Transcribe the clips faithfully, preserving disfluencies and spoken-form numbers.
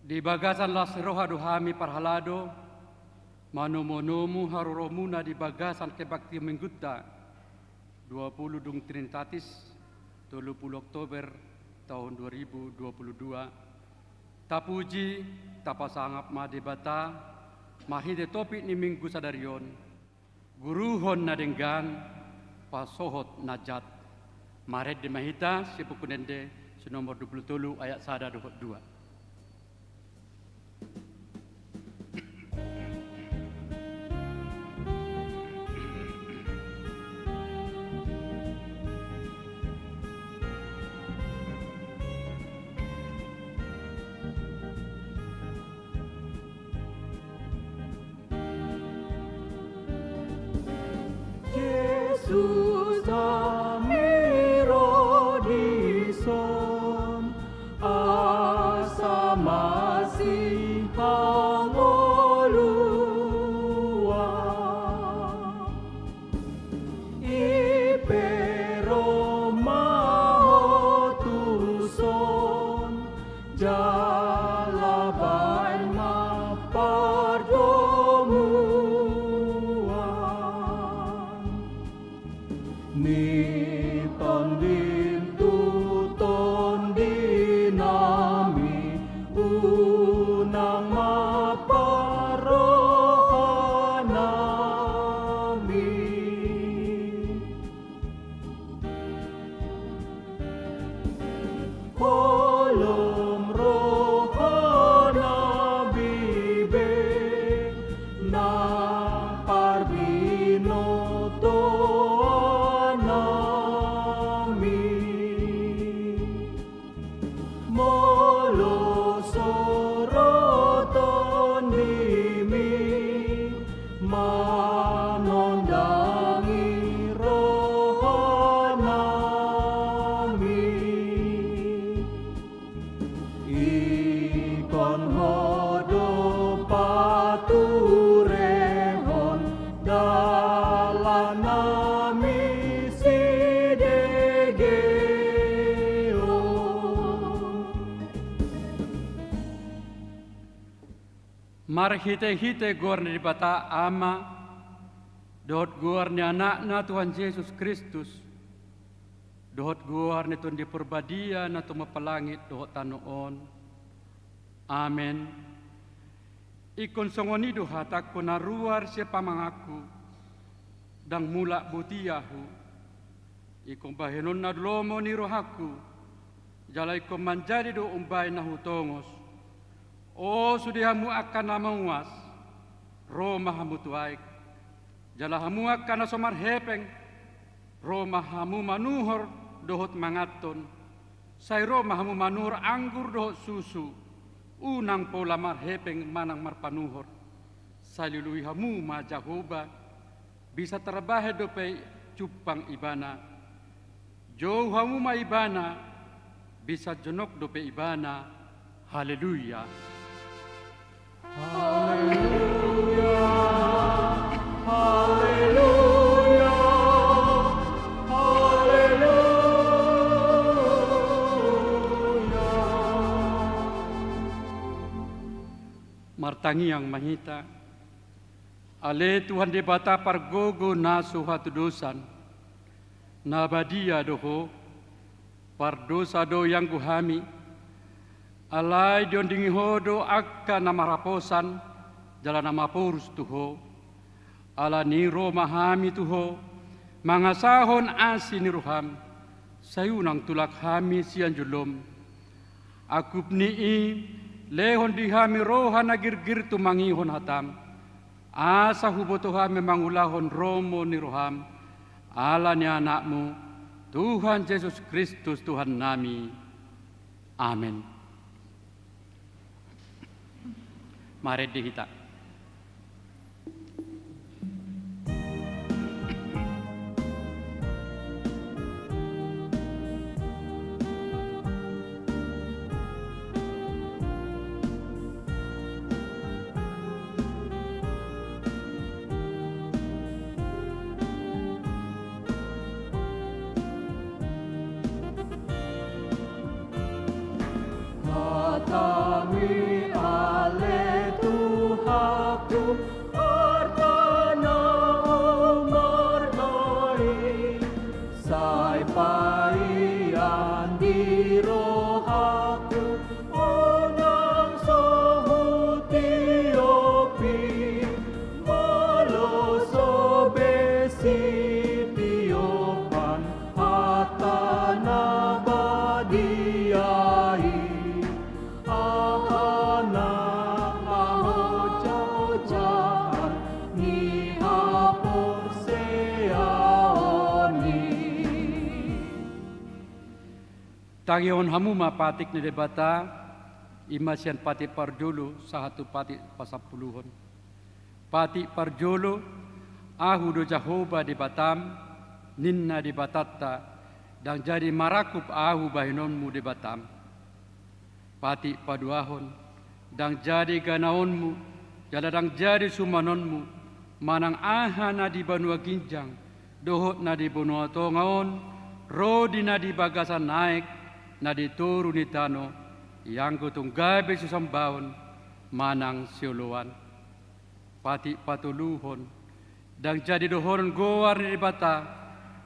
Di bagasan las ni roha do hami parhalado manomunomu haroromuna di bagasan kebaktian minggunta dua puluh dung Trinitatis, tolu puluh Oktober taon dua ribu dua puluh dua. Tapuji, tapasangap ma Debata marhite topik ni minggu sadari on, guruhon na denggan, pasohot na jat. Marende ma hita sian Buku Ende si nomor dua puluh tolu ayat sada dohot dua. Jesus nami ro dison, asa masihangoluan. I pe ro ma ho tuson, jala baen ma pardomuan ni tondim tu tondinami, unang ma parrohanami. Holom roha na bibe na parbinotoanami. Molo so ro tondimi manondangi rohanami, ingkon ho do paturehon dalan nami sidege on. Marhitehite goar ni Debata Ama, dohot goar ni Anakna Tuhan Jesus Kristus, dohot goar ni Tondi Parbadia na tumompa langit dohot tano on. Amen. Ingkon songon i do hatangku na ruar sian pamanganku, ndang mulak boti ahu. Ingkon bahenonna do lomo ni rohangku, jala ingkon manjadi do umbahen na hutongos. O sude hamu angka na mauas, ro ma hamu tu aek. Jala hamu angka na so marhepeng, ro ma hamu manuhor dohot manganhon. Sai ro ma hamu manuhor anggur dohot susu, unang pola marhepeng manang marpanuhor. Sai lului hamu ma Jahowa, bisa tarbahen dope jumpang Ibana. Jou hamu ma Ibana, bisa jonok dope Ibana. Haleluya. Haleluya. Haleluya. Haleluya. Martangiang ma hita. Ale Tuhan Debata pargogo na so hatudosan, na badia do Ho, pardosa do ianggo hami, alai diondingi Ho do angka na marhaposan jala na maporus tu Ho. Alani i ro ma hami tu Ho, mangasahon asi ni roham, sai unang tulak hami sian jolom. Angkup ni i, lehon di hami roha na girgir tumangihon hatam, asa huboto hami mangulahon lomo ni roham, ala ni Anakmu, Tuhan Jesus Kristus Tuhannami. Amen. Marende hita. Tangihon hamu ma patik ni Debata, i ma sian patik parjolo sahat tu patik pasampuluhon. Patik parjolo, Ahu do Jahowa Debatam, ninna Debatanta, ndang jadi marangkup Ahu bahenonmu Debatam. Patik paduahon, ndang jadi ganaonmu, jala ndang jadi sumanonmu, manang aha na di banua ginjang, dohot na di banua tonga on, ro di na di bagasan aek, na di toru ni tano, ianggo tung gabe sisambaon, manang sioloan. Patik patoluhon, ndang jadi dohonon goar ni Debata,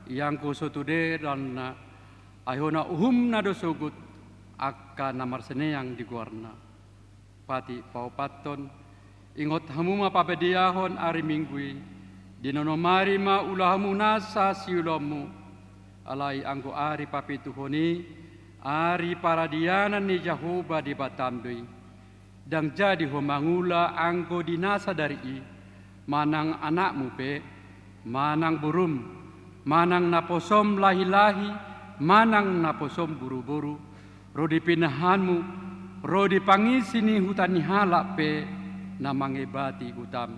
ianggo so tuderanna, ai hona uhumna do sogot, angka na marsineang di goarna. Patik paopathon, ingot hamu ma pabadiahon ari Minggu i, di nonom ari ma ula hamu nasa siulaonmu, alai anggo ari papituhon i, ari paradianan ni Jahowa Debatam do i. Ndang jadi ho mangula anggo di na sadari i, manang anakmu pe, manang borum, manang naposom lahilahi, manang naposom boruboru, ro di pinahanmu, ro di pangisi ni huta ni halak pe, na mangebati hutam.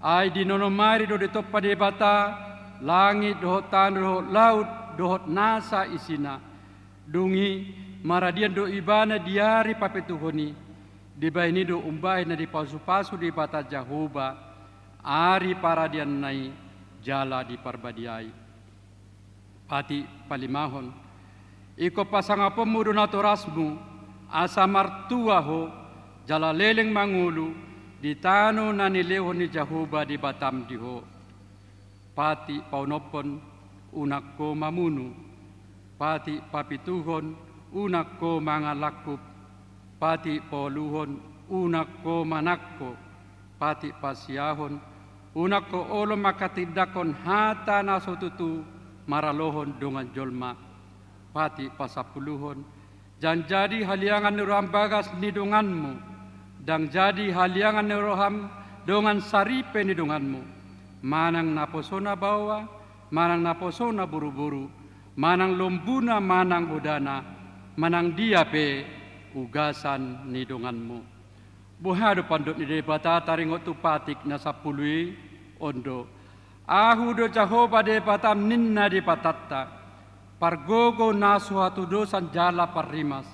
Ai di nonom ari do ditompa Debata, langit dohot tano dohot laut, dohot nasa isina, dung i maradian do Ibana di ari papituhon i, dibahen i do umbahen na dipasupasu Debata Jahowa, ari paradianna i jala diparbadiai. Patik palimahon, ingkon pasangaponmu do natorasmu, asa martua ho, jala leleng mangolu, di tano na nilehon ni Jahowa Debatam di ho. Patik paonomhon, unang ho mamunu. Patik papituhon, unang ho mangalangkup. Patik paoluhon, unang ho manangko. Patik pasiahon, unang ho olo manghatindanghon hata na so tutu maralohon dongan jolma. Patik pasampuluhon, ndang jadi haliangan ni roham bagas ni donganmu, ndang jadi haliangan ni roham dongan saripe ni donganmu, manang naposona baoa, manang naposona boruboru, manang lombuna, manang hodana, manang dia pe ugasan ni donganmu. Boha do pandok ni Debata taringot tu patik na sampulu i? On do, Ahu do Jahowa Debatam, ninna Debatanta, pargogo na so hatudosan jala parrimas,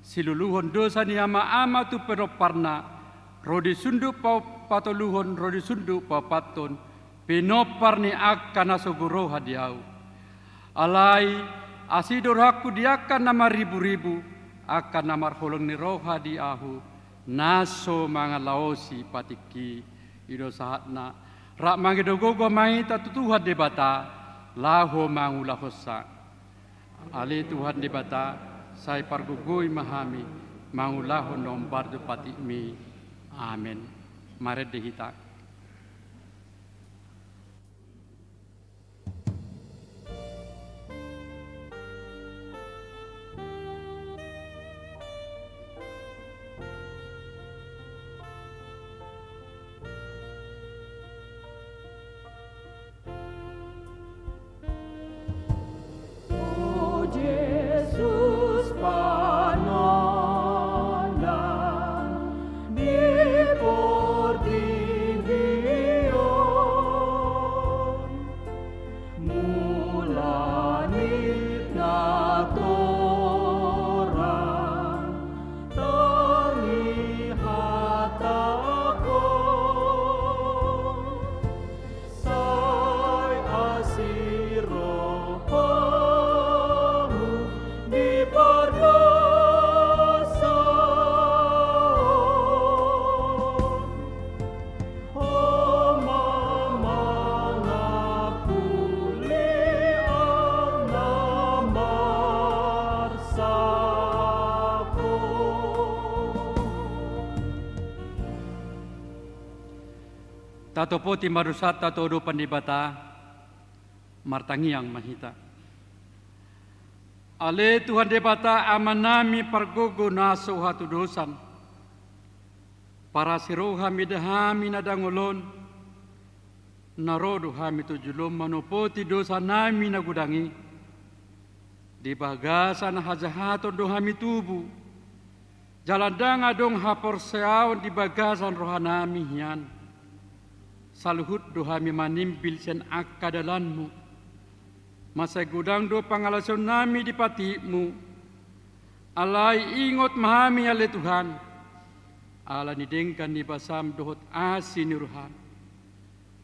siluluhon dosa ni amaama tu pinomparna, ro di sundut pa-, patoluhon, ro di sundut paopathon, pinompar ni angka na sogo roha di Ahu. Alai asi do rohangku di angka na marriburibu, angka na marholong ni roha di Ahu, na so mangalaosi patikki. I do sahatna. Rap mangido gogo ma hita tu Tuhan Debata, laho mangulahonsa. Ale Tuhan Debata, sai pargogoi ma hami mangulahon na hombar tu patikmi. Amen. Marende hita. O Jesus, panonang di portibi on, mula ni natorang tangihatahon. Sai asi rohamu di pardosa on. Ho ma mangampuli angka na marsaor. Tatopoti ma dosanta tu adopan Debata, martangiang ma hita. Ale Tuhan Debata, Amanami pargogo na so hatudosan, parasi roha mida hami na dangol on, na ro do hami tu joloM manopoti dosanami na godang i. Di bagasan hajahaton do hami tubu, jala ndang adong haporseaon di bagasan rohanami hian. Saluhut do hami manimbil sian angka dalanmu. Mansai godang do pangalaosionnami di patikmu. Alai ingot ma hami ale Tuhan, ala ni denggan ni basam dohot asi ni roham.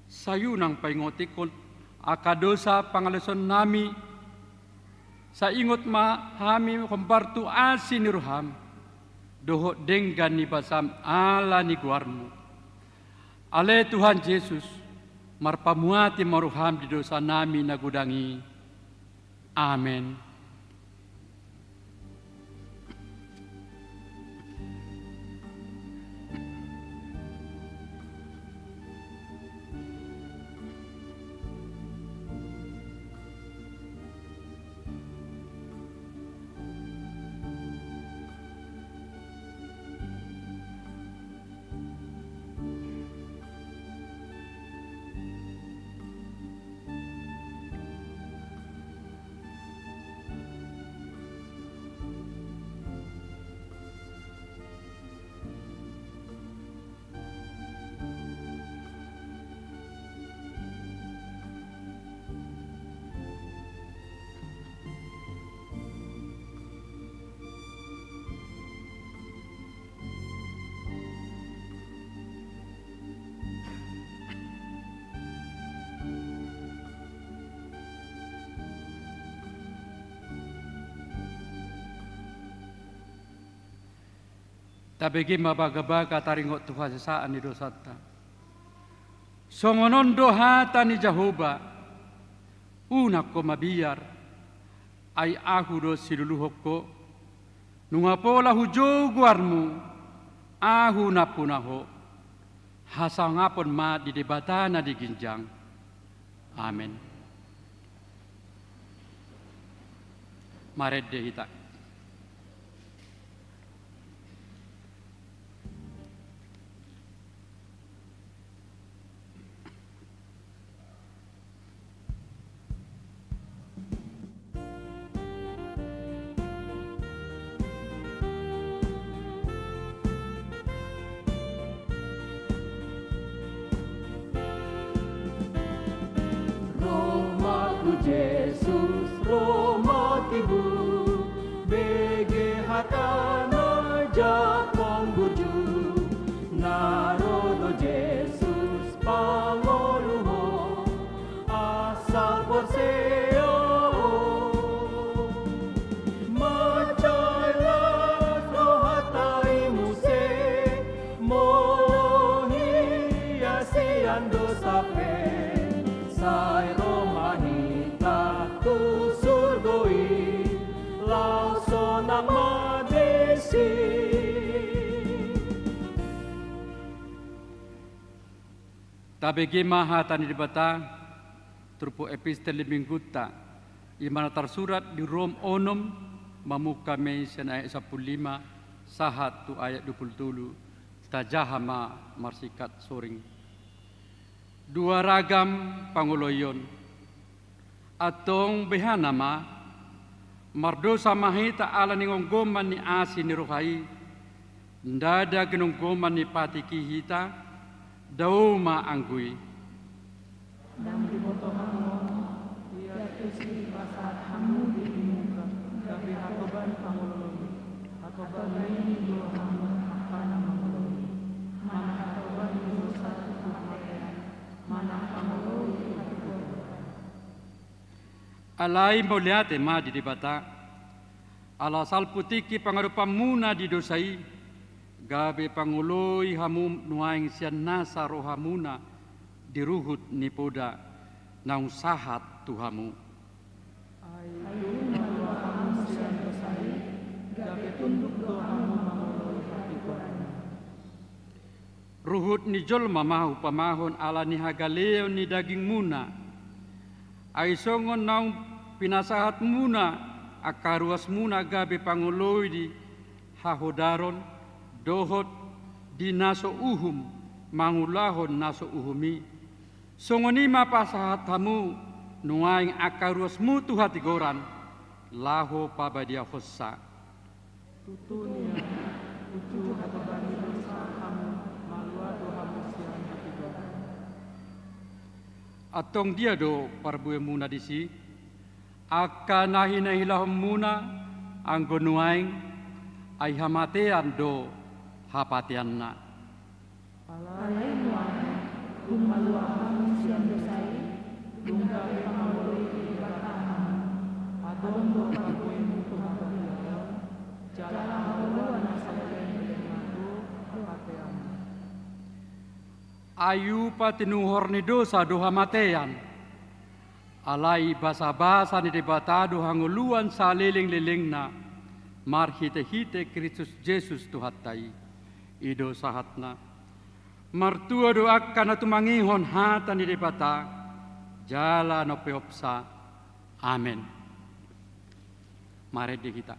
Sai unang paingotingkon angka dosa pangalaosionnami, sai ingot ma hami hombar tu asi ni roham, dohot denggan ni basam ala ni goarmu. Ale Tuhan Jesus, marpamuati ma roham di dosanami na godang i. Amen. Tabege ma bagabaga taringot tu hasesaan ni dosanta. Songon on do hata ni Jahowa: Unang ho mabiar, ai Ahu do siluluhon ho. Nunga pola hujou goarmu, Ahu nampuna ho. Hasangapon ma di Debata na di ginjang. Amen. Marende hita. Ro ma tu Jesus, ro ma tibu, bege hatana jatpon burju. Na ro do Jesus pangoluhon, asal porsea ho. Mansai las rohanta i muse, molo hias sian dosa pe. Sai ro ma hita tu surgo i, laos sonang ma disi. Tabege ma hata ni Debata, turpuk epistel ni minggunta, i ma na tarsurat di Rom onom, mamungka ma i sian ayat sampulu lima sahat tu ayat dua pulu tolu, tajaha ma marsingkat soring. Dua ragam pangoloion. Antong behana ma, mardosa ma hita ala ni gomgoman ni asi ni roha i, ndada ginonggoman ni patik i hita, dao ma anggo i. Ndang diboto hamu on, ia tusi dipasahat hamu dirimu gabe hatoban pangoloi. Hatoban i do hamu angka na mangoloi, manang hatoban ni dosa tu hamatean, manang pangoloi tu hatigoran. Alai mauliate ma di Debata, ala salpu tingki pangadopanmuna di dosa i, gabe pangoloi hamu nuaeng sian nasa rohamuna di ruhut ni poda naung sahat tu hamu. Ai tubu ma rohamu sian dosa i, gabe tunduk do hamu mangoloi hatigoran i. Ruhut ni jolma ma huupamahon ala ni hagaleon ni dagingmuna. Ai songon naung pinasahatmuna angka ruasmuna gabe pangoloi di hahodaron, dohot di na so uhum mangulahon na so uhum i, songon i ma pasahat hamu nuaeng angka ruasmu tu hatigoran, laho pabadiahonsa. Tutu nian, uju hatoban ni dosa hamu, malua do hamu sian hatigoran. Antong dia do parbuemuna disi? Angka na hinahilahonmuna anggo nuaeng, ai hamatean do hapateanna. Alai nuaeng, tung malua hamu sian dosa i, tung gabe pangoloi ni Debata hamu. Adong do parbuemu tu hamatean, jala hangoluan na saleleng ni lelengna do hapateanna. Ai upa tinuhor ni dosa do hamatean. Alai basabasa ni Debata do hangoluan salelenglelengna, marhitehite Kristus Jesus Tuhanta i. I do sahatna. Martua do angka na tumangihon hata ni Debata, jala na umpeopsa. Amen. Marende hita.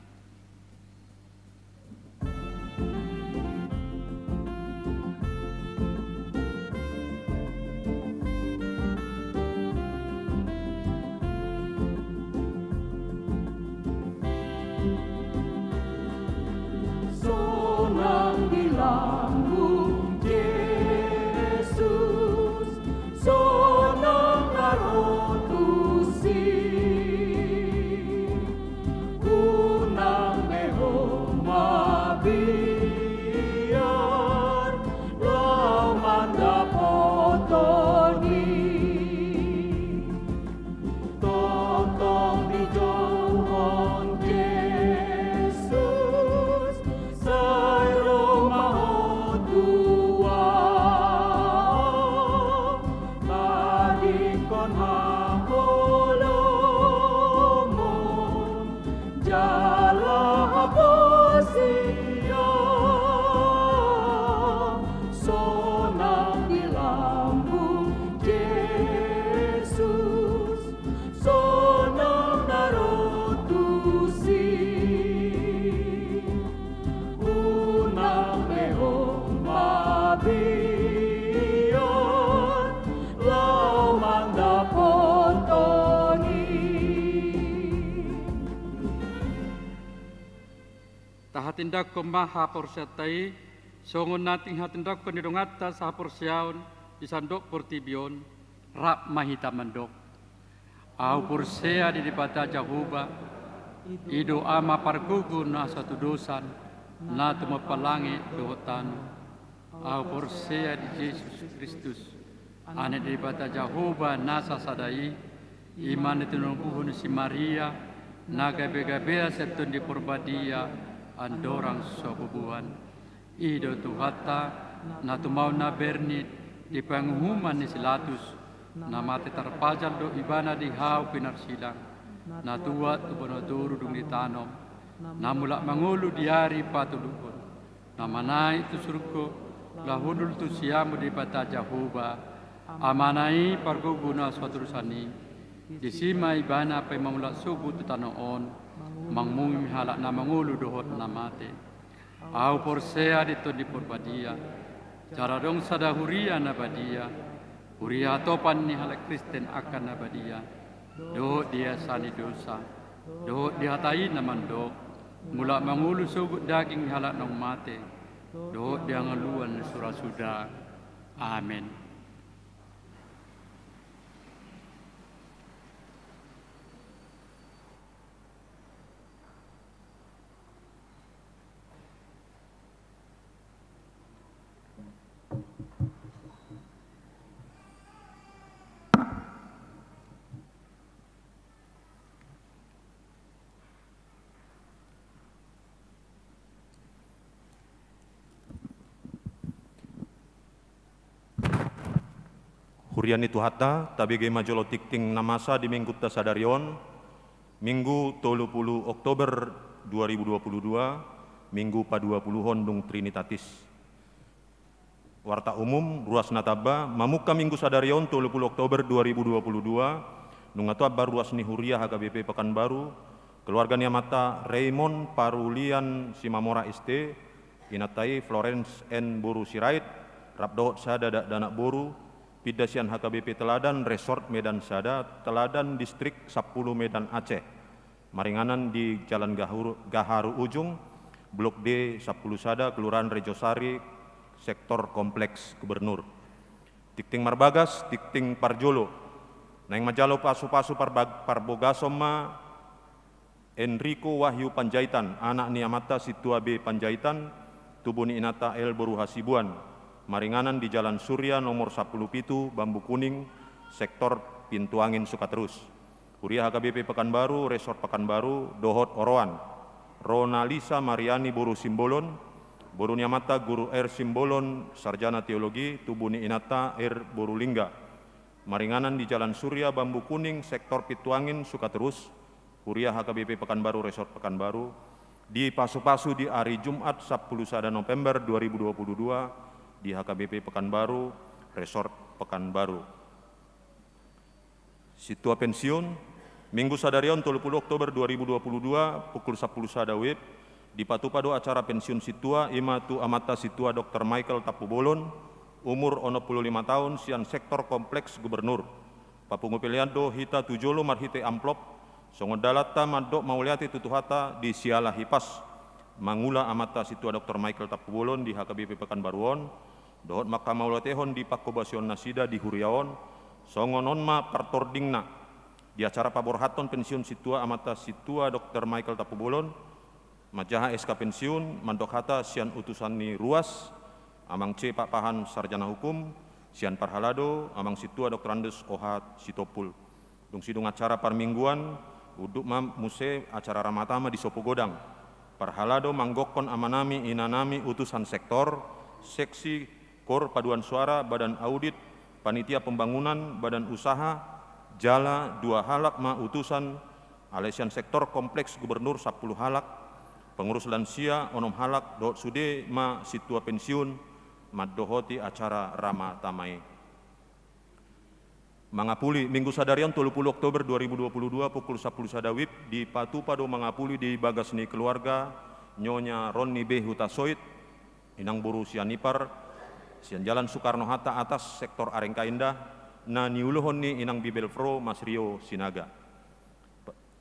Sonang di lambung Jesus, sonang na ro tusi. Unang be ho mabiar, laho mandapothon i. Tongtong dijouhon Jesus, sai ro ma ho tu ahu, tadingkon haholomon jala haporseaon. Sonang di lambung Jesus, sonang na ro tusi. Unang be ho mabiar, laho mandapothon i. Tahatindangkon ma haporseaonta i, songon na naeng hatindanghon ni donganta sahaporseaon di sandok portibi on, rap ma hita mandok. Ahu porsea di Debata Jahowa, i do Ama pargogo na so hatudosan, na tumompa langit dohot tano. Ahu porsea di Jesus Kristus, Anak ni Debata Jahowa na sasada i, i ma na tinompuhon si Maria, na gabegabean sian Tondi Porbadia, andorang so bubuhan. I do Tuhanta, na tumaon na bernit di panguhuman ni si Latus, na mate tarpajal do ibana di hau pinarsilang, na tuat tu banua toru dung ditanom, na mulak mangolu di ari patoluhon, na manaek tu surgo, laho hundul tu siamun Debata Jahowa, Amana i pargogo na so hatudosan i. Disi ma ibana paima mulak sogot tu tano on, manguhumi halak na mangolu dohot na mate. Ahu porsea di Tondi Porbadia, jala adong sada huria na badia, huria hatopan ni halak Kristen angka na badia, dohot di asa ni dosa, dohot di hata i na mandok, mulak mangolu sogot daging ni halak naung mate, dohot di hangoluan ni sura suda. Amen. Huria ni Tuhanta, tabege ma jolo tingting na masa di Minggunta sadari on, Minggu tolu pulu Oktober dua ribu dua pulu dua, Minggu paduapuluhon dung Trinitatis. Warta umum, ruas na tamba, mamungka Minggu sadari on, tolu pulu Oktober dua ribu dua pulu dua, nunga tamba ruas ni huria H K B P Pekanbaru, keluarga ni amanta Raymond Parulian Simamora S T, inanta i Florence N Boru Sirait, rap dohot sada dakdanak boru, pinda sian H K B P Teladan, Resort Medan Sada, Teladan, Distrik sampulu Medan Aceh. Maringanan di Jalan Gaharu, Gaharu Ujung, Blok D sampulu sada, Kelurahan Rejosari, Sektor Kompleks Gubernur. Tingting marbagas, tingting parjolo. Naeng manjalo pasupasu parbag-, parbogason ma Enrico Wahyu Panjaitan, anak ni amanta Sintua B Panjaitan, tubu ni inanta L boru Hasibuan, maringanan di Jalan Surya nomor sampulu pitu, Bambu Kuning, Sektor Pintu Angin Sukaterus. Huria H K B P Pekanbaru, Resort Pekanbaru, dohot oroan. Ronalisa Mariani boru Simbolon, boru ni amanta Guru R Simbolon, Sarjana Teologi, tubu ni inanta R boru Lingga. Maringanan di Jalan Surya, Bambu Kuning, Sektor Pintu Angin, Sukaterus. Huria H K B P Pekanbaru, Resort Pekanbaru, dipasupasu di ari Jumat sampulu sada November dua ribu dua puluh dua di H K B P Pekanbaru, Resort Pekanbaru. Sintua pensiun, Minggu sadari on, tolu pulu Oktober dua ribu dua puluh dua, pukul sampulu sada WIB, dipatupa do acara pensiun sintua, i ma tu amanta Sintua Doktor Michael Tampubolon, umur onom pulu lima taon, sian Sektor Kompleks Gubernur. Papungu pelean do hita tu jolo marhite amplop, songon dalanta mandok mauliate tu Tuhanta di siala hipas mangula amanta Sintua Doktor Michael Tampubolon di H K B P Pekanbaru on, dohot manghamauliatehon di panghobasion nasida di huria on. Songon on ma partordingna. Di acara paborhathon pensiun sintua amanta Sintua Doktor Michael Tampubolon, manjaha S K pensiun, mandok hata sian utusan ni ruas, Amang C Pakpahan, Sarjana Hukum, sian parhalado, Amang Sintua Doktorandus Ohat Sitompul. Dung sidung acara parmingguan, unduk ma muse acara ramatama di Sopogodang. Parhalado manggokhon amanami, inanami, utusan sektor, seksi, kor paduan suara, badan audit, panitia pembangunan, badan usaha, jala dua halak ma utusan, alai sian Sektor Kompleks Gubernur sampulu halak, pengurus lansia onom halak, dohot sude ma sintua pensiun, mandohoti acara ramatama i. Mangapuli, Minggu sadari on, tolu pulu Oktober dua ribu dua puluh dua, pukul sampulu sada WIB, dipatupa do mangapuli di bagas ni keluarga Nyonya Ronni B Hutasoit, inang boru Sianipar, sian Jalan Soekarno Hatta atas, Sektor Arengka Indah, na niuluhon ni inang Bibelvrouw Mas Rio Sinaga.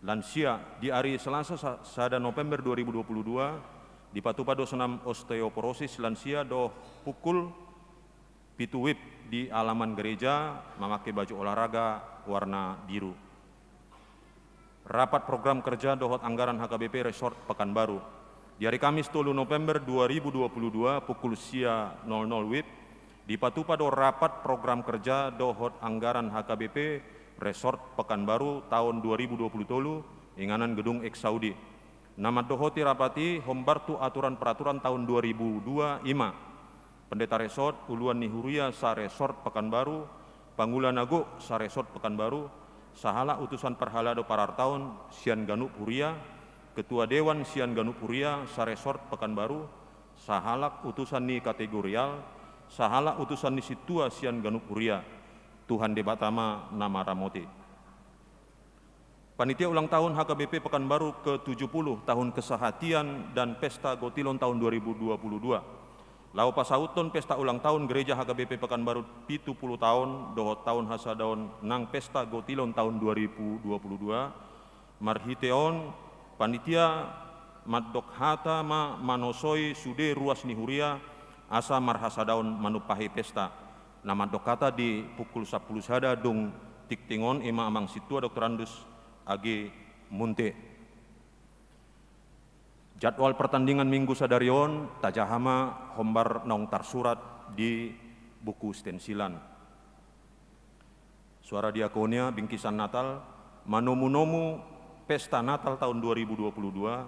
Lansia, di ari Selasa sa-, sada November dua ribu dua puluh dua, dipatupa do senam osteoporosis lansia dohot pukul pitu WIB di alaman gereja, mamake baju olahraga warna biru. Rapat program kerja dohot anggaran H K B P Resort Pekanbaru. Di ari Kamis tolu November dua ribu dua puluh dua, pukul sia nol nol WIB, dipatupa do rapat program kerja dohot anggaran H K B P Resort Pekanbaru taon dua ribu dua puluh tolu, inganan Gedung X Saudi. Na mandohoti rapat i hombar tu aturan peraturan taon dua ribu dua, i ma Pendeta Resort, uluan ni huria sa-Resort Pekanbaru, pangula na gok sa-Resort Pekanbaru, sahalak utusan parhalado parartaon sian ganup huria, ketua dewan sian ganup huria sa-Resort Pekanbaru, sahalak utusan ni kategorial, sahalak utusan ni sintua sian ganup huria. Tuhan Debata ma na maramoti. Panitia ulang tahun H K B P Pekanbaru ke tujuh puluh, tahun kesehatian dan pesta gotilon tahun dua ribu dua puluh dua. Laho pasauthon pesta ulang tahun Gereja H K B P Pekanbaru pitu puluh taon dohot tahun hasadaon nang pesta gotilon tahun dua ribu dua puluh dua, marhite on panitia mandok hata ma manosoi sude ruas ni huria asa marhasadaon manumpahi pesta. Na mandok hata di pukul sampulu sada dung tingting on i ma Amang Sintua Doktorandus A G Munte. Jadwal pertandingan Minggu sadari on tajaha ma hombar naung tarsurat di buku stensilan. Suara Diakonia, bingkisan Natal, manomunomu pesta Natal taon dua ribu dua puluh dua,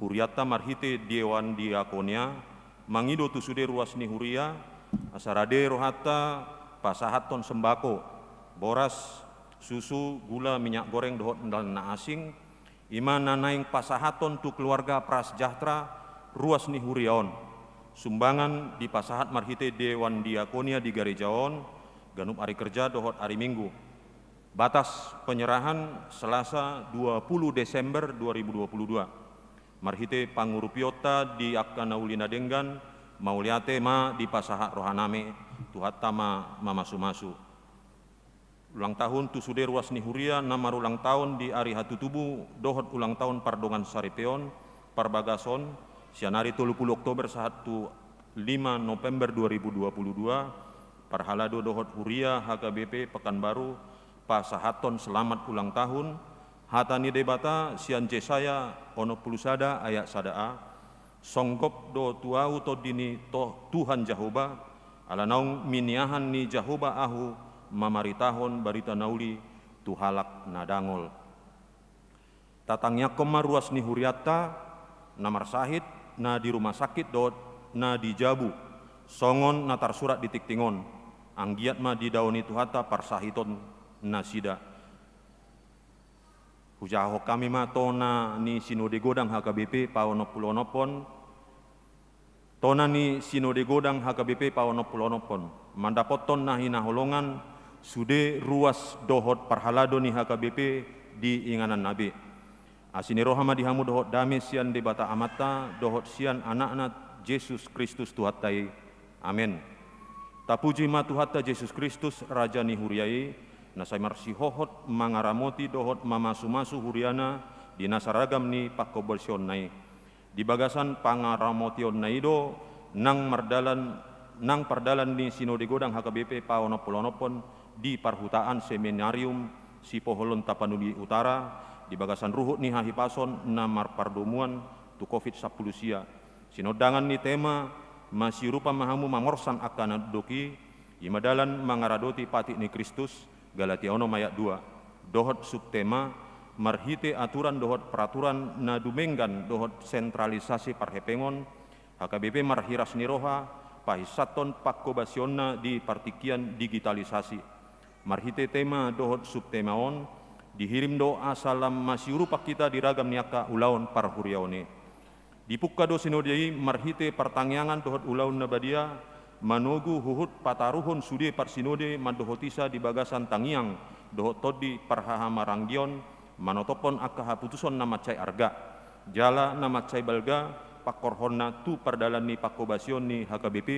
hurianta marhite Dewan Diakonia mangido tu sude ruas ni huria, asa rade rohanta pasahathon sembako, boras, susu, gula, minyak goreng dohot na asing, i ma na naeng pasahathon tu keluarga Prasejahtera ruas ni huria on. Sumbangan dipasahat marhite Dewan Diakonia di gareja on, ganup ari kerja dohot ari Minggu. Batas penyerahan Selasa dua puluh Desember dua ribu dua puluh dua. Marhite pangurupionta di angka na uli na denggan, mauliate ma dipasahat rohanami, Tuhanta ma mamasumasu. Ulang tahun tu sude ruas ni huria na marulang tahun di ari hatutubu dohot ulang tahun pardongan saripeon, parbagason, sian ari tolu pulu Oktober sahat tu lima November dua ribu dua puluh dua, parhalado dohot huria H K B P Pekanbaru pasahathon selamat ulang tahun, hata ni Debata sian Jesaya onom pulu sada ayat sada a, songgop do tu ahu tondi ni to-, Tuhan Jahowa, ala naung miniahan ni Jahowa ahu mamaritahon barita na uli tu halak na dangol. Tatangiangkon ma ruas ni hurianta, na marsahit, na di rumah sakit dohot na di jabu, songon na tarsurat di tingting on, anggiat ma didaoni Tuhanta parsahiton nasida. Hujahahon hami ma tona ni Sinode Godang H K B P paonom pulu onom on, tona ni Sinode Godang H K B P paonom pulu onom on, mandapothon na hinaholongan sude ruas dohot parhalado ni H K B P di ingananna be. Asi ni roha ma di hamu dohot dame sian Debata Amanta dohot sian Anakna Jesus Kristus Tuhanta i. Amen. Tapuji ma Tuhanta Jesus Kristus, Raja ni huria i, na sai marsihohot mangaramoti dohot mamasumasu huriana di nasa ragam ni pangkobasionna i. Di bagasan pangaramotionna i do nang mardalan, nang pardalan ni Sinode Godang H K B P paonom pulu onom on di parhutaan Seminarium Sipoholon Tapanuli Utara, di bagasan ruhut ni hahipason na marpardomuan tu covid sampulu sia. Sinondangan ni tema masiurupan ma hamu mamorsan angka na didok i, i ma dalan mangaradoti patik ni Kristus, Galatia onom ayat dua, dohot subtema marhite aturan dohot peraturan na dumenggan dohot sentralisasi parhepengon, H K B P marhiras ni roha pahinsahon pangkobasionna di partingkian digitalisasi. Marhite tema dohot subtema on, dihirim do asa lam masiurupan hita di ragam ni angka ulaon parhuriaon i. Dipungka do sinode i marhite partangiangan dohot ulaon na badia, manogu huhut pataruhon sude parsinode mandohotisa di bagasan tangiang dohot tondi parhahamaranggion, manotophon angka haputuson na mansai arga jala na mansai balga pangkorhonna tu pardalan ni pangkobasion ni H K B P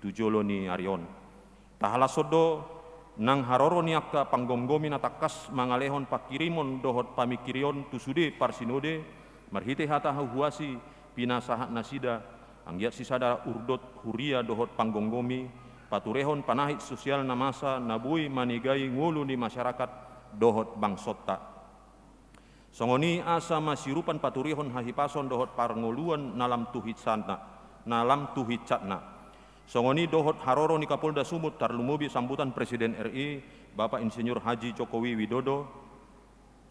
tu jolo ni ari on. Tahalashon do nang haroro ni angka panggomgomi na tangkas mangalehon pangkirimon dohot pamingkirion tu sude parsinode, marhite hata huhuasi pinasahat nasida, anggiat sisada urdot huria dohot panggomgomi, paturehon panahit sosial na masa na boi manegai ngolu ni masyarakat dohot bangsonta. Songon i asa masiurupan paturehon hahipason dohot parngoluon na lam tuhinsatna, na lam tuhinsatna. Songon i dohot haroro ni Kapolda Sumut tarlumobi sambutan Presiden R I, Bapak Insinyur Haji Jokowi Widodo,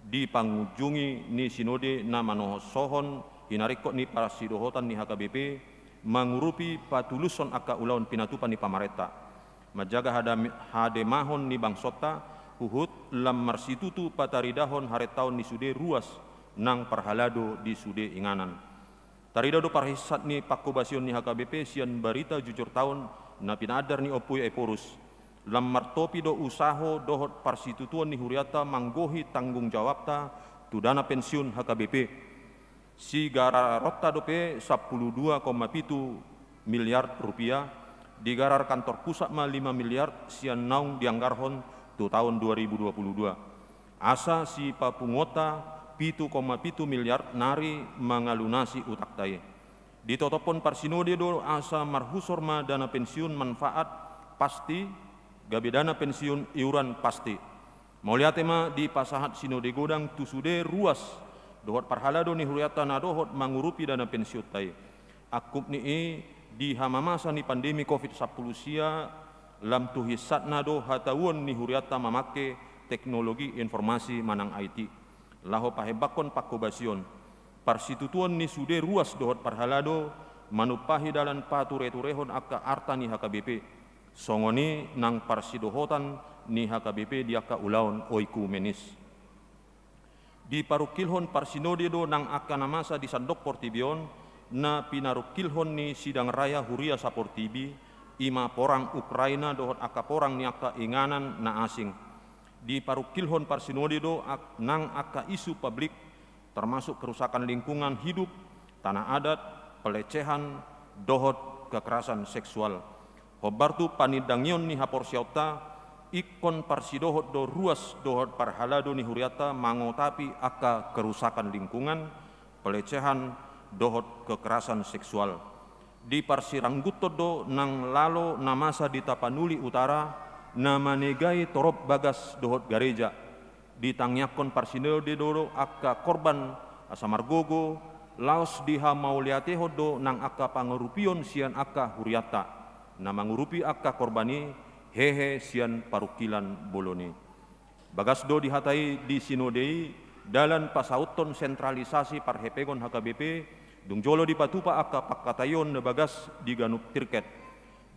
di pangunjungi ni sinode na manohosohon hinaringkot ni parsidohotan ni H K B P, mangurupi patulushon angka ulaon pinatupa ni pamarenta. Manjaga hadam-, hademahon ni bangsonta, huhut lam marsitutu pataridahon harentaon ni sude ruas nang parhalado di sude inganan. Tarida do parhinsat ni pangkobasion ni H K B P sian barita jujur taon na pinaandar ni Ompu Ephorus. Lam martopi do usaho dohot parsitutuon ni hurianta manggohi tanggung jawabta tu dana pensiun H K B P. Sigararonta dope sampulu dua koma pitu miliar rupiah, digarar kantor pusat ma lima miliar sian naung dianggarhon tu taon dua ribu dua puluh dua. Asa sipapunguonta pitu koma pitu miliar nari mangalunasi utangta i. Ditotophon parsinode do asa marhusor ma dana pensiun manfaat pasti, gabe dana pensiun iuran pasti. Mauliate ma dipasahat sinode godang tu sude ruas dohot parhalado ni hurianta na dohot mangurupi dana pensiunta i. Angkup ni i, di hamamasa ni pandemi covid sampulu sia, lam tuhinsatna do hatauon ni hurianta mamangke teknologi informasi manang I T laho pahembangkon pangkobasion. Parsitutuon ni sude ruas dohot parhalado manumpahi dalan patureturehon angka arta ni H K B P. Songon i nang parsidohotan ni H K B P di angka ulaon oikumenis. Diparungkilhon parsinode do nang angka na masa di sandok portibi on, na pinarungkilhon ni sidang raya huria saportibi, i ma porang Ukraina dohot angka porang ni angka inganan na asing. Diparungkilhon parsinode do ak-, nang angka isu publik, termasuk kerusakan lingkungan hidup, tanah adat, pelecehan, dohot kekerasan seksual. Hombar tu panindangion ni haporseaonta, Ingkon parsidohot do ruas dohot parhalado ni hurianta mangotapi angka kerusakan lingkungan, pelecehan, dohot kekerasan seksual. Diparsirangguthon do nang lalo na masa di Tapanuli Utara na manegai torop bagas dohot gareja. Ditangiangkon parsinode do angka korban asa margogo, laos dihamauliatehon do nang angka pangurupion sian angka hurianta na mangurupi angka korban i, hehe sian parungkilon bolon i. Bagas do dihatai di sinode i dalan pasauthon sentralisasi parhepengon H K B P, dung jolo dipatupa angka pangkataion na bagas di ganup tirket.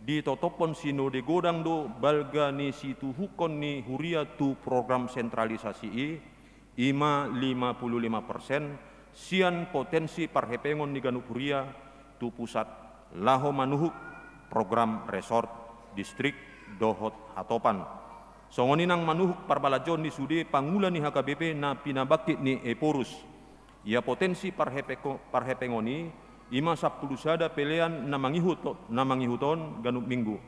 Ditotophon sinode godang do balga ni situhukkon ni huria tu program sentralisasi i, i ma lima puluh lima persen sian potensi parhepengon ni ganup huria tu pusat laho manuhuk program resort, distrik dohot hatopan. Songon i nang manuhuk parbalanjoon ni sude pangula ni H K B P na pinabangkit ni Ephorus. Ia potensi parhepeko-, parhepengon i, i ma sampulu sada pelean na mangihut, na mangihut on ganup minggu.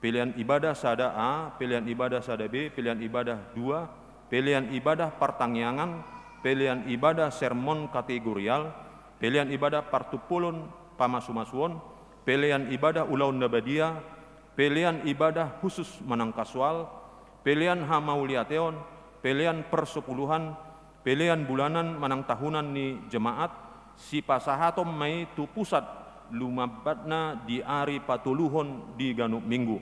Pelean ibadah sada A, pelean ibadah sada B, pelean ibadah dua, pelean ibadah partangiangan, pelean ibadah sermon kategorial, pelean ibadah partumpolon pamasumasuon, pelean ibadah ulaon na badia, pelean ibadah khusus manang kasual, pelean hamauliateon, pelean persepuluhan, pelean bulanan manang tahunan ni jemaat, sipasahaton ma i tu pusat lumambatna di ari patoluhon di ganup minggu.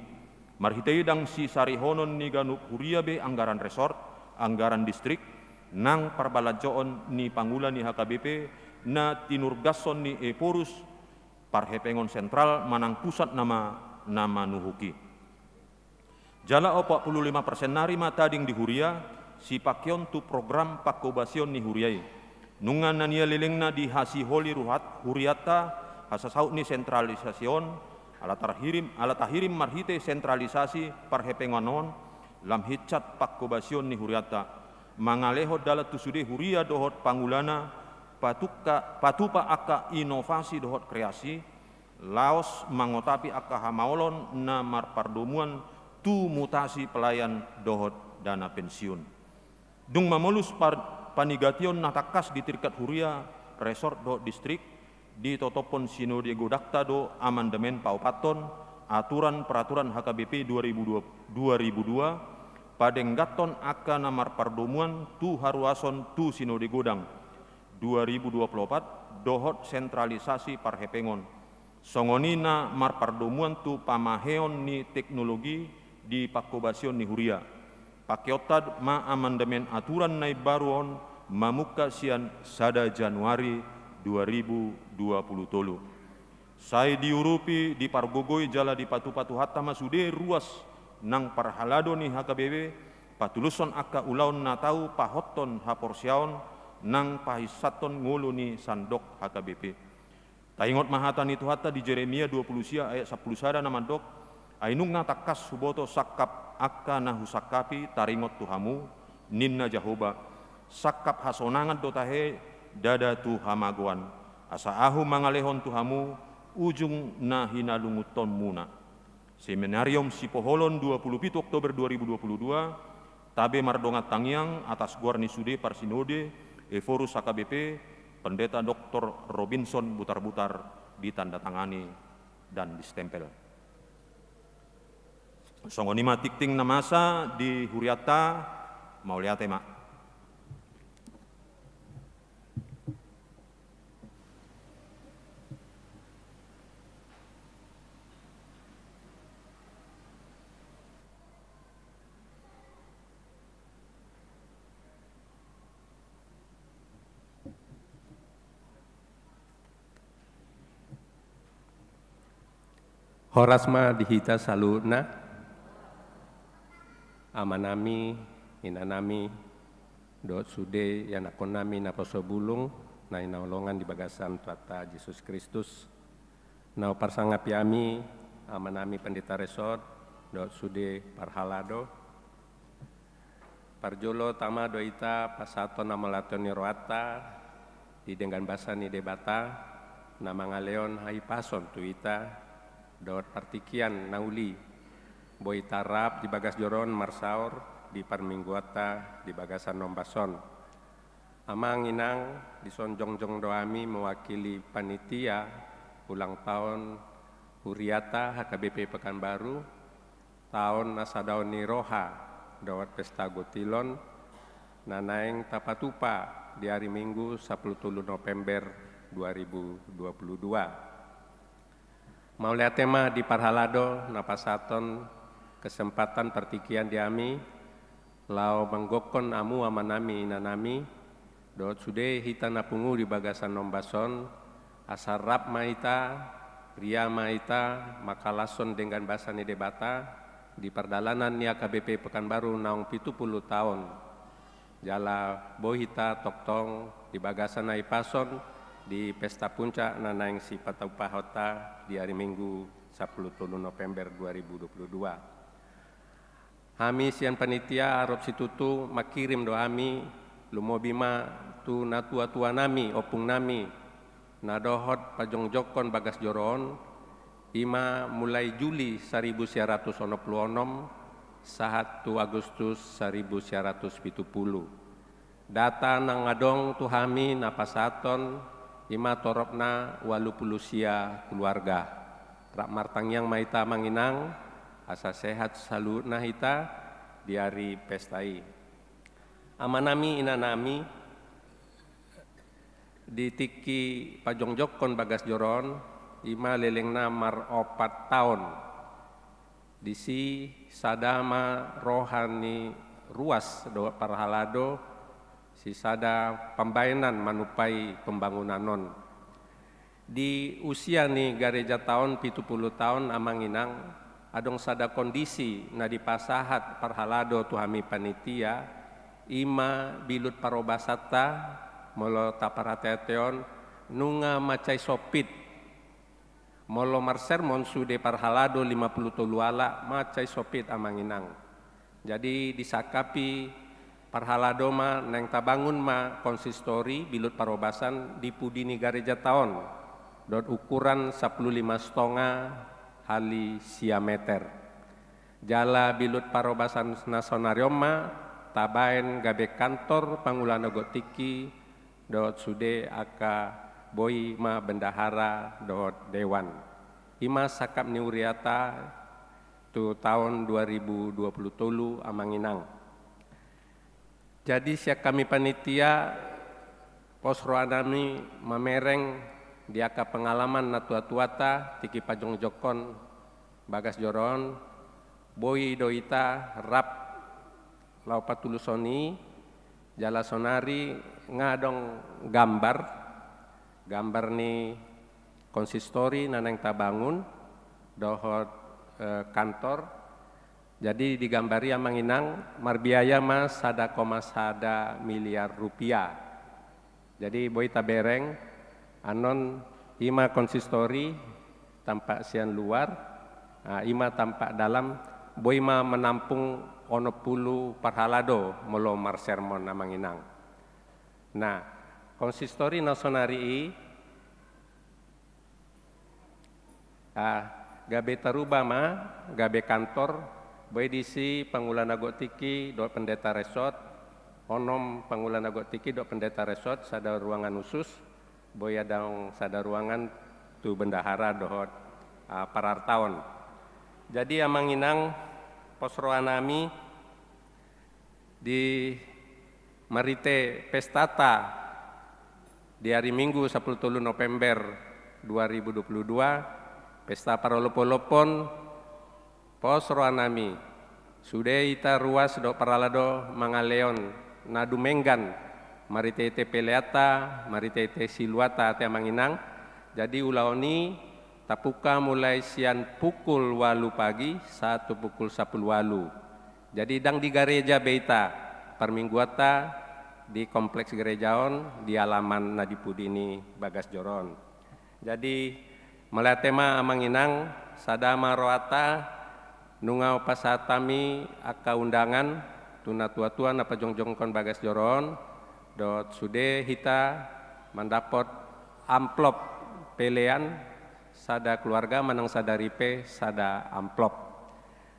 Marhite i ndang sisarihonon ni ganup huria be anggaran resort, anggaran distrik, nang parbalanjoon ni pangula ni H K B P na tinurgashon ni Ephorus, parhepengon sentral manang pusat nama na manuhuk i. Jala opat puluh lima persen nari ma tading di huria, sipangkeon tu program pangkobasion ni huria i. Nunga na nialelengna dihasiholi ruhat hurianta, hasasaut ni sentralisasi on, ala tahirim, ala tahirim marhite sentralisasi parhepengon on, lam hinsat pangkobasion ni hurianta. Mangalehon dalan tu sude huria dohot pangulana, patukka-, patupa angka inovasi dohot kreasi, laos mangotapi angka hamaolon na marpardomuan tu mutasi pelayan dohot dana pensiun. Dung mamolus par-, panigation na tangkas di tirkat huria, resort dohot distrik, ditotophon sinode godangta do amandemen paopathon aturan peraturan H K B P dua ribu dua, dua ribu dua, padengganhon angka na marpardomuan tu haruason tu sinode godang dua ribu dua puluh opat dohot sentralisasi parhepengon. Songon i na marpardomuan tu pamaheon ni teknologi di pangkobasion ni huria. Pangkeonta ma amandemen aturan na imbaru on mamungka sian sada Januari dua ribu dua puluh tolu. Sai diurupi, dipargogoi jala dipatupa Tuhanta ma sude ruas nang parhalado ni H K B P, patulushon angka ulaon na tau pahothon haporseaon nang pahinsathon ngolu ni sandok H K B P. Taingot ma hata ni Tuhanta di Jeremia dua puluh sia ayat sampulu sada na mandok, ai nunga tangkas huboto sangkap angka na husangkapi taringot tu hamu, ninna Jahowa, sangkap hasonangan do tahe, ndada tu hamagoan, asa ahu mangalehon tu hamu ujung na hinalungunhonmuna. Seminarium Sipoholon, dua puluh pitu Oktober dua ribu dua puluh dua, tabe mardongan tangiang atas goar ni sude parsinode, Ephorus H K B P, Pendeta Doktor Robinson Butarbutar, ditandatangani dan distempel. Songon i ma tingting na masa di hurianta, mauliate ma. Horas ma di hita saluhutna, amanami, inanami, dohot sude ianakkonnami naposo bulung na hinaholongan di bagasan Tuhanta Jesus Kristus. Na huparsangapi hami, amanami Pendeta Resort, dohot sude parhalado. Parjolo tama do hita pasahathon hamauliateon ni rohanta di denggan basa ni Debata, na mangalehon hahipason tu hita, dohot partingkian na uli, Boi hita rap di bagas joro on marsaor di parmingguanta di bagasan ombas on. Amang inang, dison jongjong do hami mewakili panitia ulang taon huriata H K B P Pekanbaru, taon na sadaon ni roha dohot pesta gotilon, na naeng tapatupa di ari Minggu sapuluh tolu November dua ribu dua puluh dua. Mauliate ma di parhalado na pasahathon kesempatan partingkian di hami, laho manggokkon hamu amanami inanami, dohot sude hita na pungu di bagasan ombas on, asa rap ma hita, ria ma hita, mangkalashon denggan basa ni Debata, di pardalanan ni H K B P Pekanbaru naung pitu pulu taon. Jala boi hita tongtong di bagasan hahipason di pesta puncak na naeng sipatupahonta di ari Minggu sapuluh tolu November dua ribu dua puluh dua. Hami sian panitia Arop Situtu mangkirim do hami, lumobi ma tu natuatuanami, ompungnami, na dohot pajongjongkon bagas joro on, i ma mulai Juli saribu sia ratus onom pulu onom sahat tu Agustus saribu sia ratus pitu pulu. Data nang adong tu hami na pasahathon, i ma toropna ualu pulu sia keluarga. Rap martangiang ma hita amang inang, asa sehat saluhutna hita di ari pesta i. Amanami inanami, di tingki pajongjongkon bagas joro on, i ma lelengna maropat taon. Disi sada ma roha ni ruas dohot parhalado, sisada pambaenan manumpai pembangunan on. Di usia ni gareja taon pitu pulu taon amang inang, adong sada kondisi na dipasahat parhalado tu hami panitia, i ma bilut parobasanta, molo taparateatehon, nunga mansai sompit. Molo marsermon sude parhalado lima pulu tolu halak, mansai sompit amang inang. Jadi disangkapi parhalado ma naeng tabangun ma konsistori bilut parobasan di pudi ni gareja taon, dohot ukuran sapuluh lima stonga hali sia meter. Jala bilut parobasan na saonari on ma tabaen gabe kantor pangula na gok tingki, dohot sude angka boi ma bendahara dohot dewan. I ma sangkap ni huriata tu taon dua ribu dua pulu tolu amang inang. Jadi sian hami panitia, pos rohanami mamereng di angka pengalaman natuatuanta tingki pajongjongkon bagas joro on, boi do hita rap laho patulushon i, jala saonari nga adong gambar, gambar ni konsistori na naeng tabangun dohot, eh, kantor. Jadi di gambar i amang inang, marbiaya ma sada koma sada miliar rupiah. Jadi boi tabereng, annon i ma konsistori tampak sian luar, ah, i ma tampak dalam, boi ma menampung onom pulu parhalado molo marsermon amang inang. Nah, konsistori na saonari i, ah, gabe taruba ma gabe kantor, boi disi pangula na gok tingki dohot pendeta resort, onom pangula na gok tingki dohot pendeta resort, sada ruangan khusus, boi adong sada ruangan tu bendahara dohot, ah, parartaon. Jadi amang inang, pos rohanami, di marhite pestata di ari Minggu sapuluh tolu November dua ribu dua puluh dua, pesta parolopolopon, pos rohanami, sude hita ruas dohot parhalado mangalehon na dumenggan, marhitehite peleanta, marhitehite siluanta ate amang inang. Jadi ulaon i tapungka mulai sian pukul ualu pagi sahat tu pukul sapuluh ualu. Jadi ndang di gareja be hita, parmingguanta di kompleks gareja on, di alaman na di pudi ni bagas joro on. Jadi mauliate ma amang inang, sada ma rohanta, nunga hupasahat hami angka undangan tu natuatua na pajongjongkon bagas joro on, dohot sude hita mandapot amplop pelean, sada keluarga manang sadari pe sada amplop.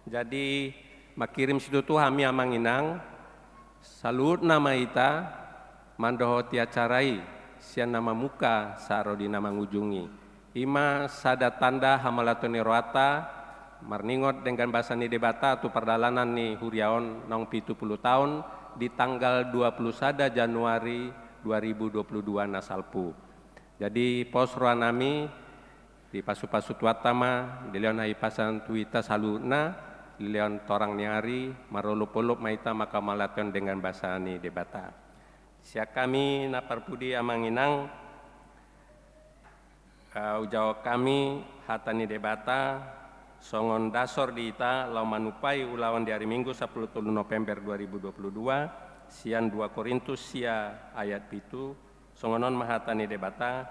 Jadi, mangkirim situtu hami amang inang, saluhutna ma hita mandohoti acara i, sian na mamungka sahat ro di na mangujungi. I ma sada tanda hamauliateon ni rohanta, marningot denggan basa ni Debata tu pardalanan ni huria on naung pitu pulu taon di tanggal dua pulu sada Januari dua ribu dua pulu dua na salpu. Jadi, pos rohanami, dipasupasu Tuhanta ma dilehon hahipason tu hita saluhutna, dilehon torang ni ari, marolopolop ma hita manghamauliateon denggan basa ni Debata. Sian hami na parpudi amang inang, eh, hujahahon hami hata ni Debata, songon dasor di hita laho manumpai ulaon di ari Minggu sapulu tolu November dua ribu dua pulu dua, sian dua Korintus sia ayat pitu, songon on ma hata ni Debata,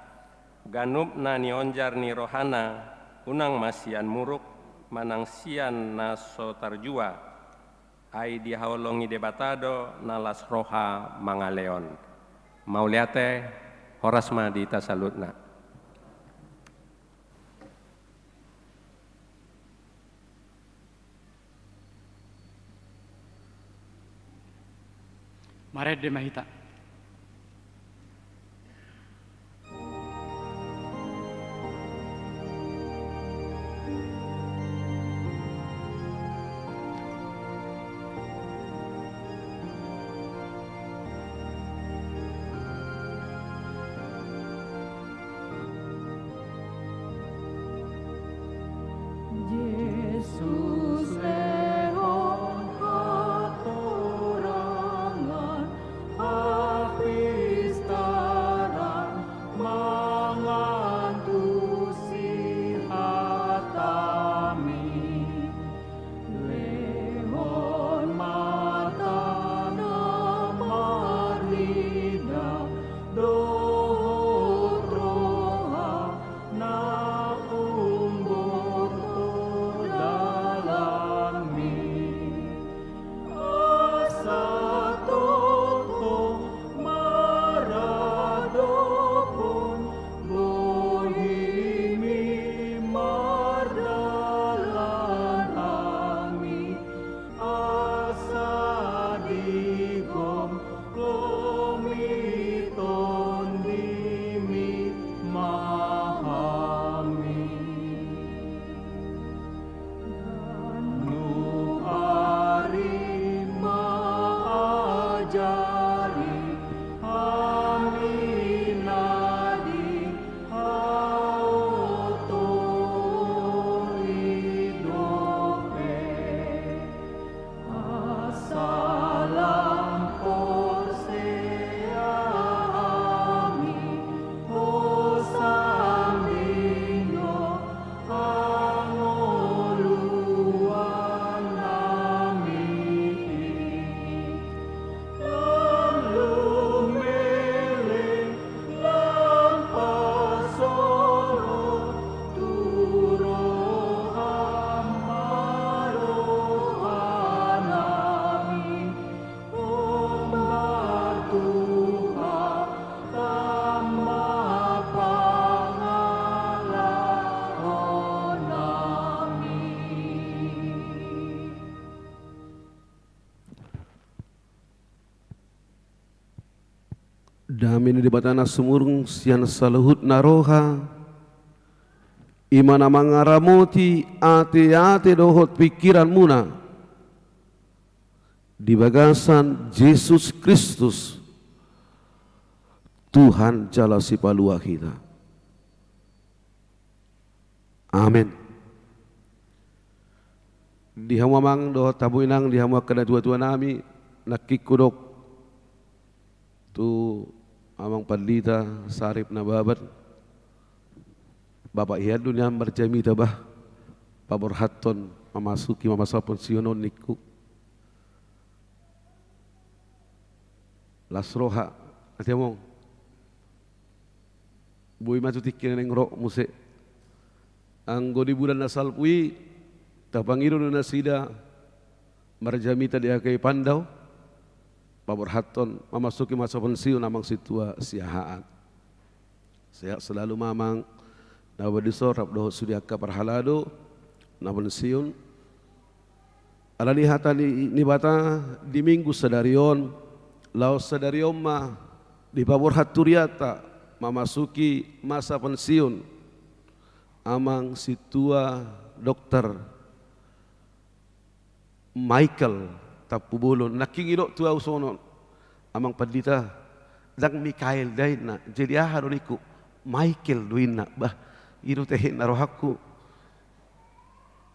ganup na nionjar ni rohana, unang ma sian muruk, manang sian na so tarjua, ai dihaholongi Debata do na las roha mangalehon. Mauliate, horas ma di hita saluhutna. Marende ma hita. Jesus lehon hatorangan, hapistaran, mangantusi hatami. Lehon mata na marnida dohot roha na umboto dalanmi. Asa tongtong maradophon bohimi mardalan hami, asa digomgomi tondimi ma hami. Ganup ari ma ajari hami na di haotoi dope. Asa lam porsea hami, hosanding do hangoluan nami i. Lam lumeleng, lam pasohot tu roham ma rohanami. Hombar tu Tuhan ma pangalaonami. Dame ni Debata na sumurung sian saluhutna roha, i ma na mangaramoti ateate dohot pingkiranmuna di bagasan Jesus Kristus, Tuhan jala Sipalua hita. Amen. Di hamu amang dohot hamu inang, di hamu angka natuatuanami, nangkin hudok tu amang pandita Sarip Nababan, Bapak hian do nian marjamita bah, paborhathon mamasuki mamasaphon sihonon ningku. Las roha, ate among. Boi ma tu tingki na naeng ro muse. Anggo di bulan na salpu i, tapangido do nasida marjamita di angka i pandao, paborhathon mamasaphon sihonon amang sintua Siahaan. Sehat selalu ma amang na bahen dison, rap dohot sude angka parhalado na pensiun. Alani hata ni Debata di Minggu sadari on, laos sadari on ma dipaborhat hurianta mamasuki masa pensiun Amang Sintua Dokter Michael Tampubolon. Nangkin didok tu ahu songon on, Amang Pandita, ndang Mikael da inna. Jadi aha do ningku? Michael do inna. Bah, i do tehe na rohangku.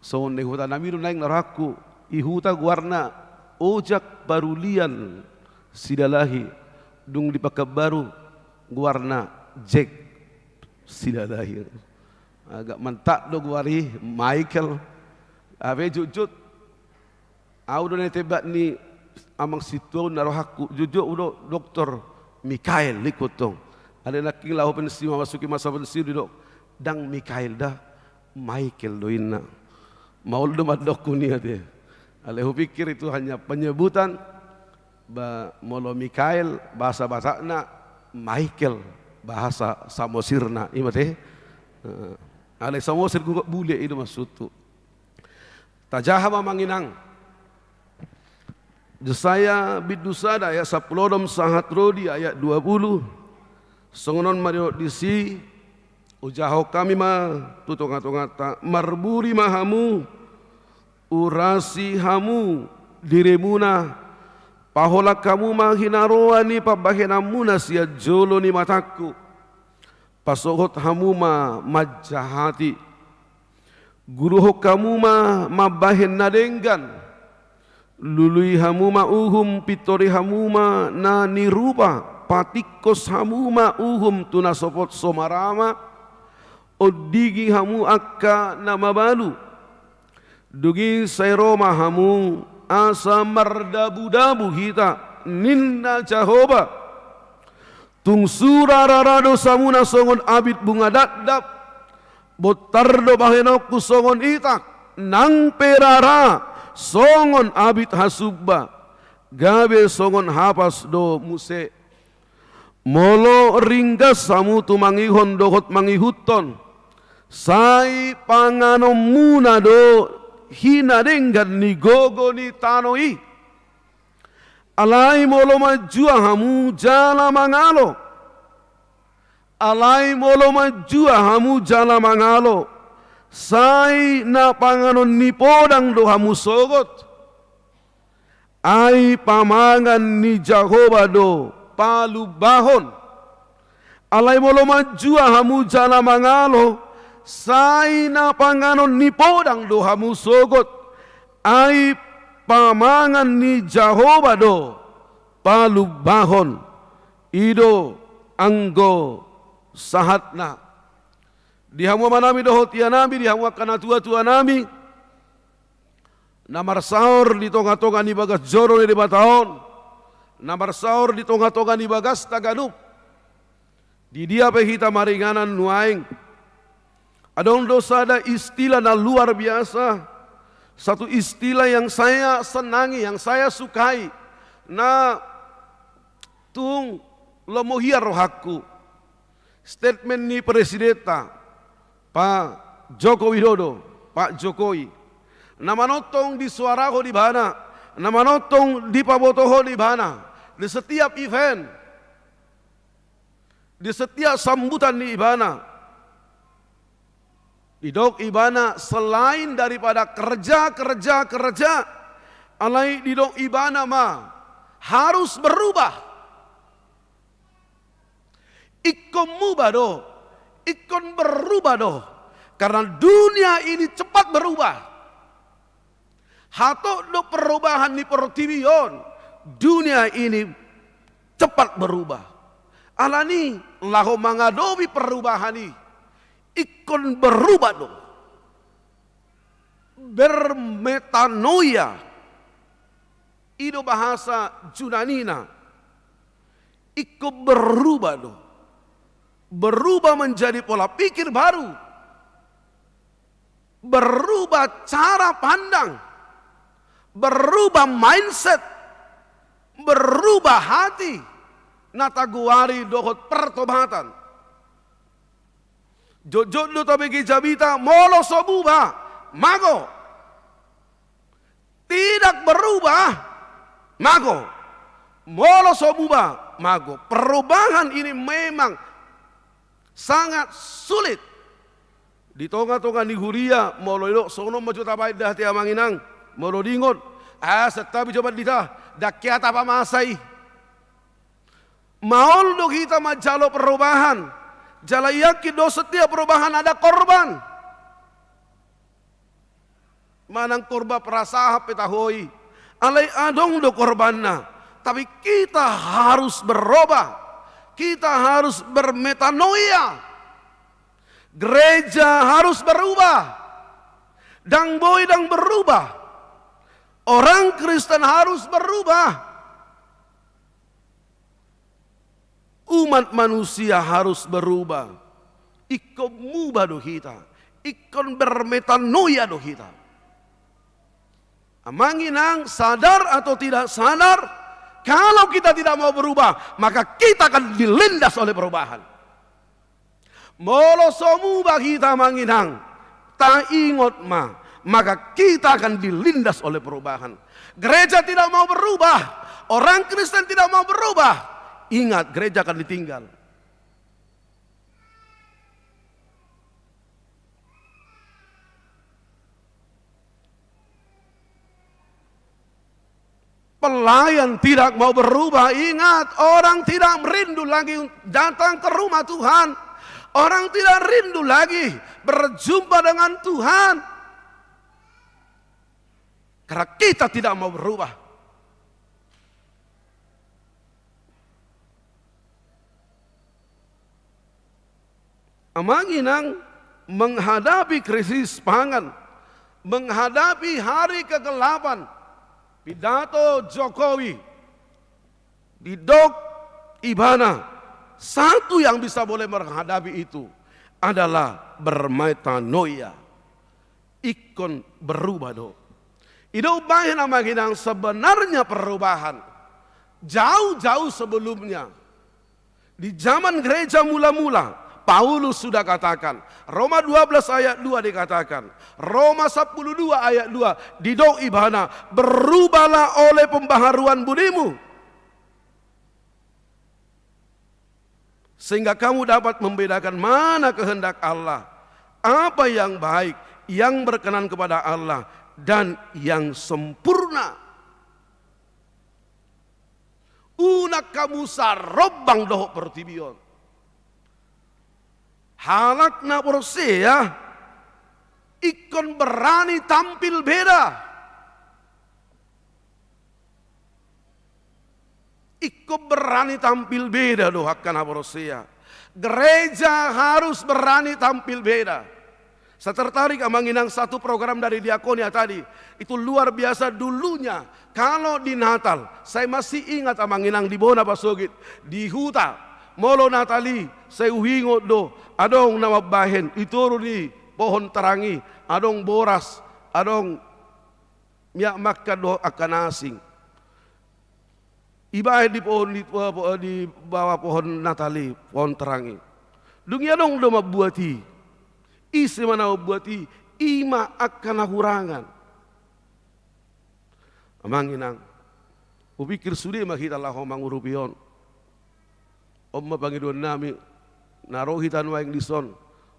Songon na di huta nami do naeng na rohangku. Di huta goarna Ojak Parulian Sidalahi, dung di Pekanbaru goarna Jack Sidalahi. Agak mantap do goar i, Michael. Ape jotjot ahu do na i tembat ni Amang Sintua on na rohangku, jotjot do Dokter Mikael ningku tong. Alai nangkin laho pensiun, mamasuki masa pensiun, didok, ndang Mikael da, Michael do inna. Maol do mandokkon i ate. Alai hupikir itu hanya penyebutan. Ba molo Mikael bahasa Batakna, Michael bahasa Samosirna, i ma te. Alai Samosir gogo bule, i do maksudhu. Tajaha ma amang inang. Jesaya bindu sada ayat sampulu onom sahat ro di ayat dua pulu. Songon on ma didok disi, ujahahon hami ma tu tongatonganta, marburi ma hamu, urasi hamu dirimuna, paholang hamu ma hinaroan ni pambahenanmuna sian jolo ni matangku, pasohot hamu ma manjahati. Guruhon hamu ma mambahen na denggan. Lului hamu ma uhum, pintori hamu ma na nirupa, patingkos hamu ma uhum tu na sopot so marama, ondingi hamu angka na mabalu. Dung i sai ro ma hamu asa mardabudabu hita, ninna Jahowa. Tung sura rara dosamuna songon abit bunga dakdak, bontar do bahenonku songon itak, nang pe rara songon abit hasumba, gabe songon hapas do muse. Molo ringgas hamu tumangihon dohot mangihuthon, sai panganonmuna do hinadenggan ni gogo ni tano i. Alai molo manjua hamu jala mangalo, alai molo manjua hamu jala mangalo, sai na panganon ni podang do hamu sogot. Ai pamangan ni Jahowa do palumbahon. Alai molo manjua hamu jala mangalo, sai na panganon ni podang do hamu sogot. Ai pamangan ni Jahowa do palumbahon. I do anggo sahatna. Di hamu amanami dohot inanami, di hamu angka natuatuanami, na marsaor di tongatonga ni bagas joro ni Debata on, na marsaor di tongatonga ni bagasta ganup, di dia pe hita maringanan nuaeng. Adong do sada istilah na luar biasa, satu istilah yang saya senangi, yang saya sukai, na tung lomo hian rohangku. Statement ni presidenta, Pak Joko Widodo, Pak Jokowi, na manongtong disuarahon ibana, na manongtong dipabotohon ibana di setiap event, di setiap sambutan ni ibana. Didok ibana, selain daripada kerja, kerja, kerja, alai didok ibana ma harus berubah. Ingkon muba do, ingkon berubah do, karena dunia ini cepat berubah. Hatop do perubahan ni portibi on, dunia ini cepat berubah. Alani laho mangadopi perubahan i, ingkon berubah do. Bermetanoia, i do bahasa Junanina. Ingkon berubah do. Berubah menjadi pola pikir baru. Berubah cara pandang, berubah mindset, berubah hati, na tagoari dohot pertobatan. Jotjot do tabege jamita molo so muba, mago. Tidak berubah, mago. Molo so muba, mago. Perubahan ini memang sangat sulit. Di tonga-tonga ni huria, molo idok songon on ma jo tabaen da hita amang inang, molo diingot, ah, santabi jo pandita, ndang hea tapamasa i. Maol do hita manjalo perubahan. Jala yakin do setiap perubahan ada korban. Manang korban prasahat pe taho i. Alai adong do korbanna. Tapi kita harus berubah. Kita harus bermetanoia. Gereja harus berubah. Ndang boi ndang berubah. Orang Kristen harus berubah. Umat manusia harus berubah. Ingkon muba do hita. Ingkon bermetanoia do hita. Amang inang, sadar atau tidak sadar, kalau kita tidak mau berubah, maka kita akan dilindas oleh perubahan. Molo so muba hita amang inang, taingot ma, maka kita akan dilindas oleh perubahan. Gereja tidak mau berubah, orang Kristen tidak mau berubah, ingat, gereja akan ditinggal. Pelayan tidak mau berubah, ingat, orang tidak rindu lagi datang ke rumah Tuhan. Orang tidak rindu lagi berjumpa dengan Tuhan. Karena kita tidak mau berubah. Amang inang, menghadapi krisis pangan, menghadapi hari kegelapan, pidato Jokowi, didok ibana, satu yang bisa boleh menghadapi itu adalah bermetanoia. Ingkon berubah do. I do umbahen amang inang sebenarnya perubahan. Jauh-jauh sebelumnya. Di zaman gereja mula-mula, Paulus sudah katakan, Roma dua belas ayat dua dikatakan, Roma sepuluh dua ayat dua, didok ibana, berubahlah oleh pembaharuan budimu. Sehingga kamu dapat membedakan mana kehendak Allah, apa yang baik, yang berkenan kepada Allah, dan yang sempurna. Unang hamu sarombang dohot portibi on. Halak na porsea, ingkon berani tampil beda. Ingkon berani tampil beda do angka na porsea. Gereja harus berani tampil beda. Saya tertarik amang inang satu program dari Diakonia tadi. Itu luar biasa dulunya. Kalau di Natal, saya masih ingat amang inang di Bona Pasogit, di huta. Molo Natal i, saya huingot do, adong na mambahen, i toru ni pohon terang i, adong boras, adong miak mangkan dohot angka na asing. Ibahen di pohon di, po-, po-, di bawah pohon Natal i, pohon terang i. Dung i adong do mambuat i. Ise ma na mambuat i, i ma angka na hurangan. Amang inang, hupikir sude ma hita laho mangurupi on. On ma pangidoan nami, na ro hita nuaeng dison.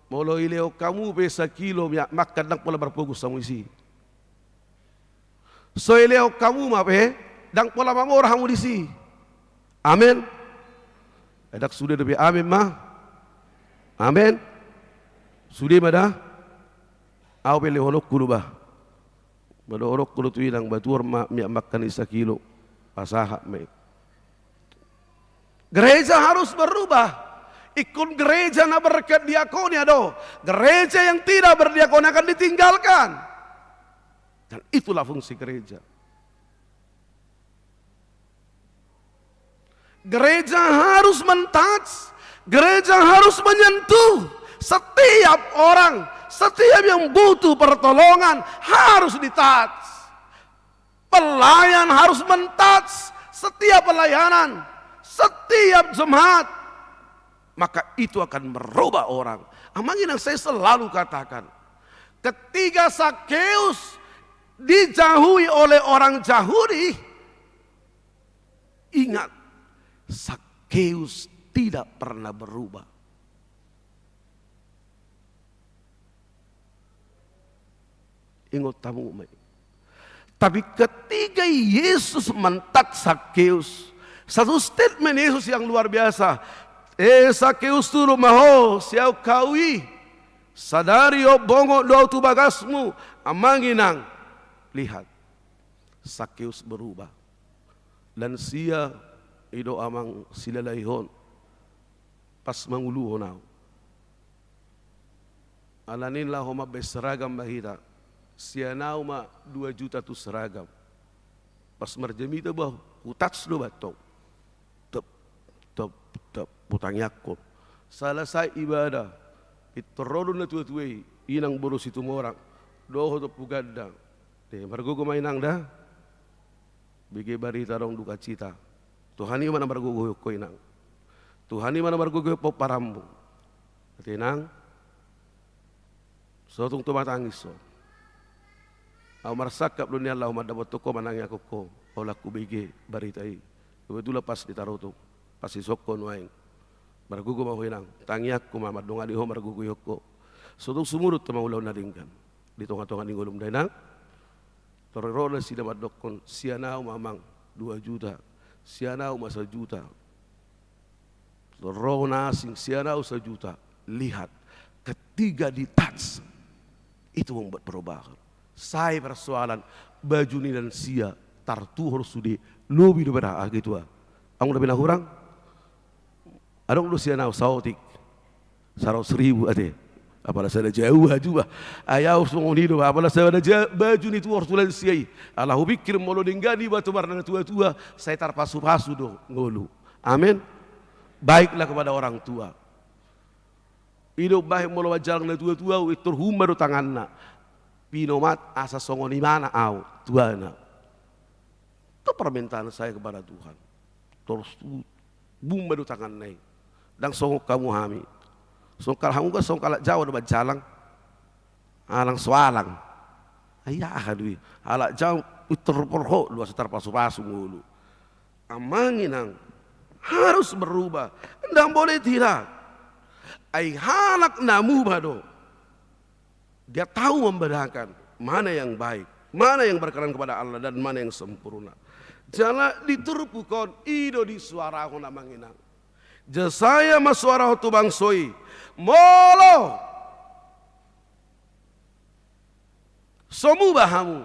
Molo ilehon hamu pe sakilo miak mangkan ndang pola marpogus hamu disi. So ilehon hamu ma pe, ndang pola mamora hamu disi. Amen. Ndang sude dope amen ma. Amen. Sude ma da. Au pe lehononku do bah. Molo dohononku do tu inang bah, tuor ma miak mangkan i sakilo. Pasahat ma i. Gereja harus berubah. Ingkon gereja na berkat diakonia do. Gereja yang tidak berdiakonia akan ditinggalkan. Dan itulah fungsi gereja. Gereja harus men-touch, gereja harus menyentuh setiap orang, setiap yang butuh pertolongan harus di-touch. Pelayan harus men-touch setiap pelayanan, setiap jemaat. Maka itu akan merubah orang. Amang inang, saya selalu katakan, ketika Sakeus dijauhi oleh orang Jahudi. Ingat, Sakeus tidak pernah berubah. Ingot hamu ma i. Tapi ketika Yesus mentat Sakeus, satu statement Yesus yang luar biasa. "Eh, Sakeus, turun ma ho, sian ahu hau i. Sadari on bongot do ahu tu bagasmu." Amang inang, lihat, Sakeus berubah. Lansia, i do amang silalaihon, pas manguluhon ahu. Alani laho mambaen seragam ma hita, sian ahu ma dua juta tu seragam. Pas marjamita bah, hutouch do bah tong. Tep, tep, tep, hutangiangkon. Salasai ibadah, pintor ro do natuatua i, inang boru Situmorang, dohot Ompu Ganda. Eh, margogo ma inang da. Bege barita adong dukacita. Tuhan i ma na margogohon ho inang. Tuhan i ma na margogohon pomparanmu. Ate inang, so tung tumatangis ho. Ahu marsangkap do nian laho mandapothon ho, manangiangkon ho, holan hubege barita i. Kebetulan pas di Tarutung, pas dison ho nuaeng. Margogo ma ho inang, tangiangku ma mandongani ho, margogohon ho. So tung sumurut ma ulaon na denggan di tongatonga ni ngolum da inang. Torus ro nasida mandokkon, sian ahu ma amang dua juta, sian ahu ma sajuta. Ro na asing, sian ahu sajuta. Lihat, ketika di-touch, itu membuat perubahan. Sai persoalan baju ni lansia tartuhor sude, lobi do berha age tua. Anggo na pinahurang, adong do sian ahu saotik saratus ribu ate. Apala sada jabu ahu ba. Ai ahu songon i do ba, apala sada ja-, baju ni tuhor tu lansia i. Ala hupikir molo denggan iba tu marnatuatua, sai tarpasupasu do ngolu. Amen. Baiklah kepada orang tua. I do umbahen molo manjalang natuatua, pintor humba do tanganna. Pinomat asa songon imana ahu, tuana. Tu permintaan saya kepada Tuhan. Torus tu humba do tanganna i. Ndang songon hamu hami. Songon halak hamu kan, songon halak Jawa do manjalang. Alang so alang. Ai aha do i? Halak Jawa pintor porhot do asa tarpasupasu ngolu. Amang inang, harus berubah. Ndang boleh tidak. Ai halak na muba do. Dia tahu membedakan mana yang baik, mana yang berkenan kepada Allah, dan mana yang sempurna. Jala di turpuk on i do disuarahon amang inang. Jesaya masuarahon tu bangso i. Molo so muba hamu,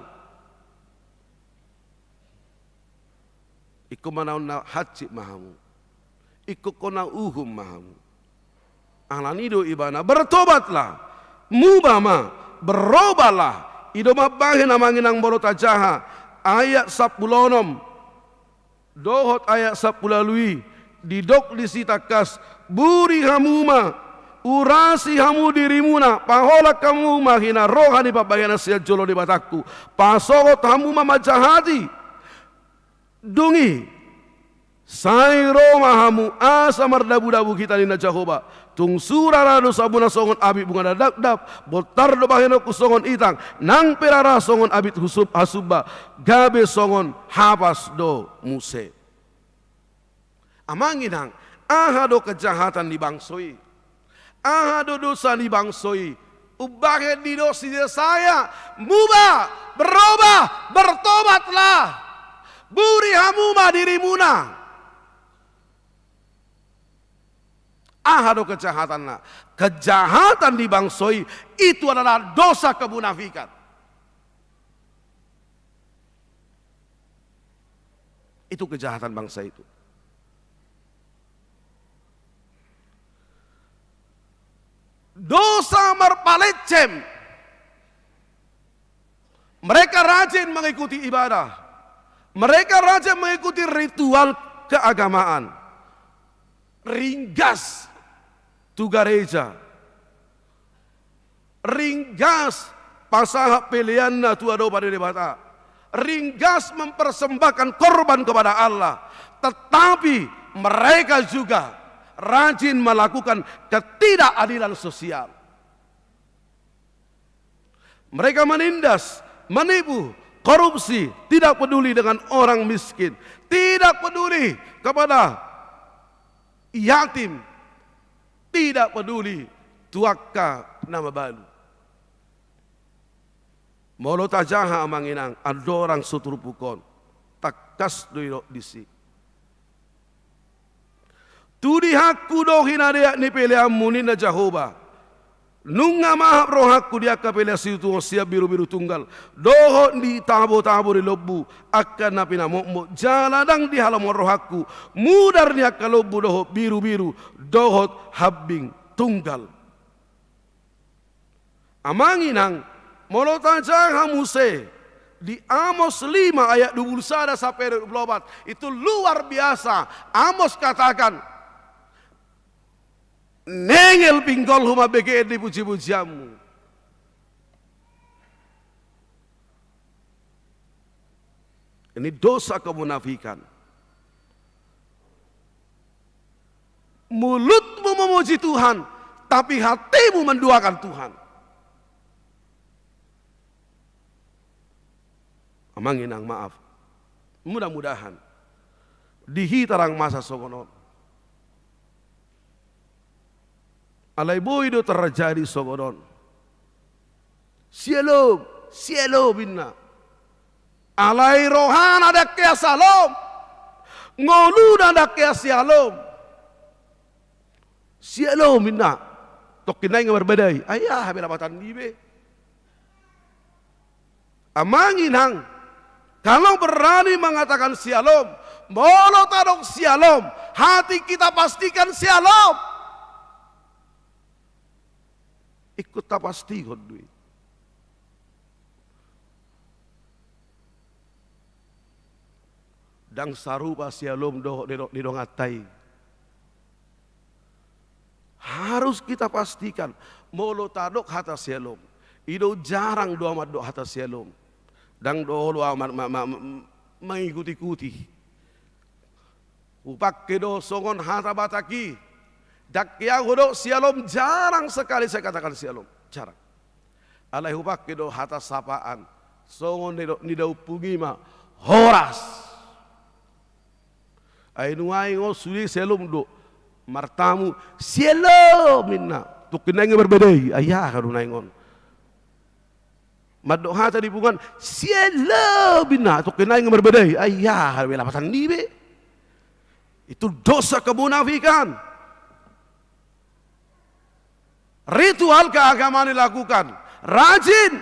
ingkon manaon na hansit ma hamu. Ingkon hona uhum ma hamu. Alani do ibana, bertobatlah, muba ma, berubahlah. I do mambahen amang inang molo tajaha ayat sampulu onom dohot ayat sampulu ualu i, didok disi tangkas, buri hamu ma, urasi hamu dirimuna, paholang hamu ma hina roha ni pambahenan sian jolo Debatangku, pasongot hamu ma manjahati. Dung i, sai ro ma hamu asa mardabudabu hita ninna Jahowa. Tung sura ra dosamuna songon abit bunga na dakdap, bontar do bahenonku songon itang, nang pe rara songon abit husum-, hasumba, gabe songon hapas do muse. Amang inang, aha do kejahatan ni bangso i? Aha do dosa ni bangso i? Umbahen didok si Jesaya, muba, berubah, bertobatlah. Buri hamu ma dirimuna. Aha do kejahatanna? Kejahatan di bangso i itu adalah dosa kemunafikan. Itu kejahatan bangsa itu. Dosa marpalecem. Mereka rajin mengikuti ibadah. Mereka rajin mengikuti ritual keagamaan. Ringgas tu gareja. Ringgas pasahat peleanna tu adopan ni Debata. Ringgas mempersembahkan korban kepada Allah. Tetapi mereka juga rajin melakukan ketidakadilan sosial. Mereka menindas, menipu, korupsi, tidak peduli dengan orang miskin, tidak peduli kepada yatim, tidak peduli tu angka na mabalu. Molo tajaha, amang inang, andorang so turpuk on, tangkas do didok disi. Tudihanku do hinadeak ni peleanmu, ninna Jahowa. Nunga mahap rohangku di angka pelean situtu on sian birubiru tunggal dohot di tabotabo ni lombu angka na pinamotmot, jala ndang dihalomohon rohangku mudar ni angka lombu dohot birubiru dohot hambing tunggal. Amang inang, molo tajaha muse di Amos lima ayat dua puluh sada sampai dua puluh opat, itu luar biasa. Amos katakan, "Nengel pinggolhu mambege ni pujipujianmu." Ini dosa kemunafikan. Mulutmu memuji Tuhan, tapi hatimu menduakan Tuhan. Amang inang, maaf. Mudah-mudahan di hita ndang masa songon on. Alai boi do terjadi songon on. Syalom, syalom ninna. Alai rohana ndang hea syalom. Ngoluna ndang hea syalom. Syalom ninna. Tongkin nai nunga marbadai. Ai aha be lapatanna be? Amang inang, kalau berani mengatakan syalom, molo tadok syalom, hati kita pastikan syalom. Ingkon tapastihon do i. Ndang sarupa syalom dohot ni do-, ni donganta i. Harus kita pastikan, molo tadok hata syalom, i do jarang do ahu mandok hata syalom. Ndang do olo ahu ma-, ma-, ma-, ma-, mengikuti-ikuti. Hupake do songon hata Batak i. Ndang hea hudok syalom, jarang sekali saya katakan syalom. Jarang. Alai hupake do hata sapaan. Songon ni do-, ni daompung i ma, horas. Ai nuaeng on sude syalom do. Martamu, syalom ninna. Tongkin nai nunga marbadai. Ai aha do nuaeng on? Mandok hata di punguan, syalom ninna. Tongkin nai nunga marbadai. Ai aha be lapatanna be? Itu dosa kemunafikan. Ritual keagamaan dilakukan, rajin,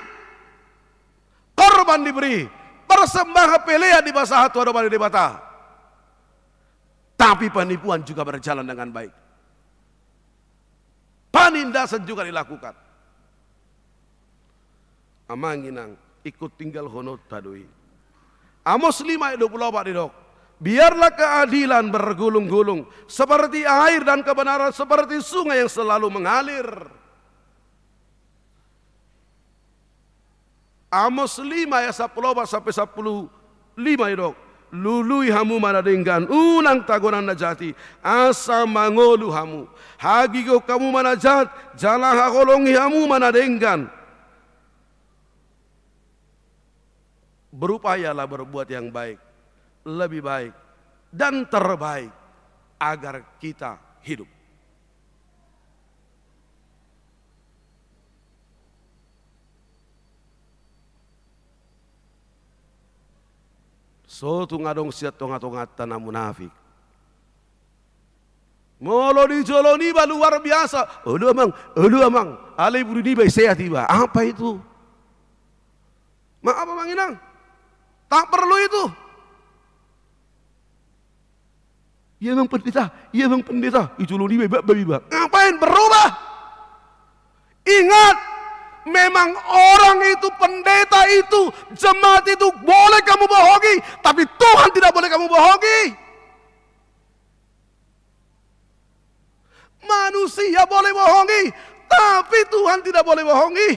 korban diberi, persembahan pelean dipasahat tu adopan ni Debata. Tapi penipuan juga berjalan dengan baik. Panindasan juga dilakukan. Amang inang, ingkon tinggalhononta do i. Amos lima ayat dua puluh opat didok, "Biarlah keadilan bergulung-gulung seperti air dan kebenaran seperti sungai yang selalu mengalir." Amos lima ayat sampulu opat sampe sampulu lima didok, "Lului hamu ma na denggan, unang tagonan na jat i, asa mangolu hamu. Hagigihon hamu ma na jat, jala haholongi hamu ma na denggan." Berupayalah berbuat yang baik, lebih baik, dan terbaik agar kita hidup. So tung adong sian tonga-tonganta na munafik. Molo di jolo niba luar biasa, "Olo amang, olo amang." Alai buru niba i sehat iba. Apa itu? Maaf amang inang, tak perlu itu. "Iya amang pendeta, iya amang pendeta." Di jolo niba i babba iba. Ngapain berubah? Ingat, memang orang itu, pendeta itu, jemaat itu boleh kamu bohongi, tapi Tuhan tidak boleh kamu bohongi. Manusia boleh bohongi, tapi Tuhan tidak boleh bohongi.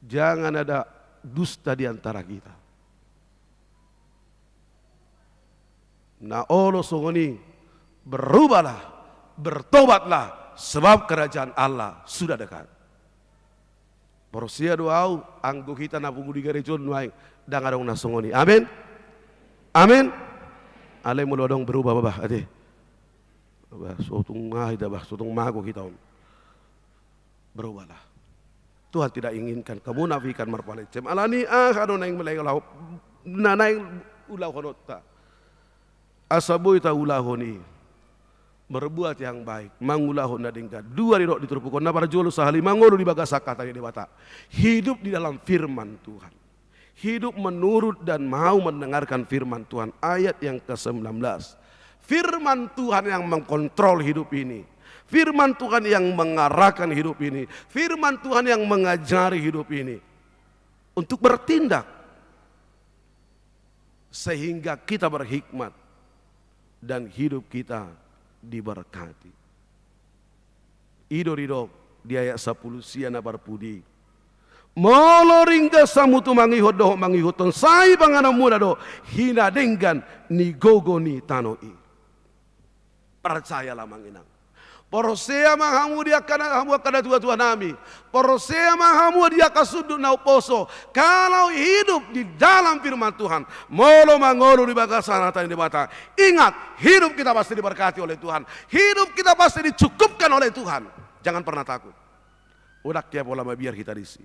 Jangan ada dusta di antara kita. Na olo songon i, berubahlah, bertobatlah, Sebab kerajaan Allah sudah dekat. Porsea do au, anggo hita na pungu di gareja on nuaeng, ndang adong na songon i. Amin. Amin. Alai molo adong berubah, bah, ate. Bah, so tung aha hita, bah, so tung mago hita on. Berubahlah. Tuhan tidak inginkan kemunafikan marpalecem. Alani aha do naeng mulai ulaho-, na naeng ulahononta. Asa boi taulahon i. Berbuat yang baik, mangulahon na denggan. Dua didok di turpuk on, na parjolo sahali mangolu di bagasan hata ni Debata. Hidup di dalam firman Tuhan. Hidup menurut dan mau mendengarkan firman Tuhan. Ayat yang kesembilan belas. Firman Tuhan yang mengkontrol hidup ini. Firman Tuhan yang mengarahkan hidup ini. Firman Tuhan yang mengajari hidup ini. Untuk bertindak. Sehingga kita berhikmat dan hidup kita diberkati. I do didok di ayat sampulu sia na parpudi. Molo ringgas hamu tu mangihut dohot mangihuthon, sai panganonmuna do hinadenggan ni gogo ni tano i. Percayalah, amang inang. Porsea ma hamu di angka na, hamu angka natuatua nami. Porsea ma hamu di angka sundut na umposo. Kalau hidup di dalam firman Tuhan, molo mangolu di bagasan hata ni Debata, ingat, hidup kita pasti diberkati oleh Tuhan. Hidup kita pasti dicukupkan oleh Tuhan. Jangan pernah takut. Unang hea pola mabiar hita disi.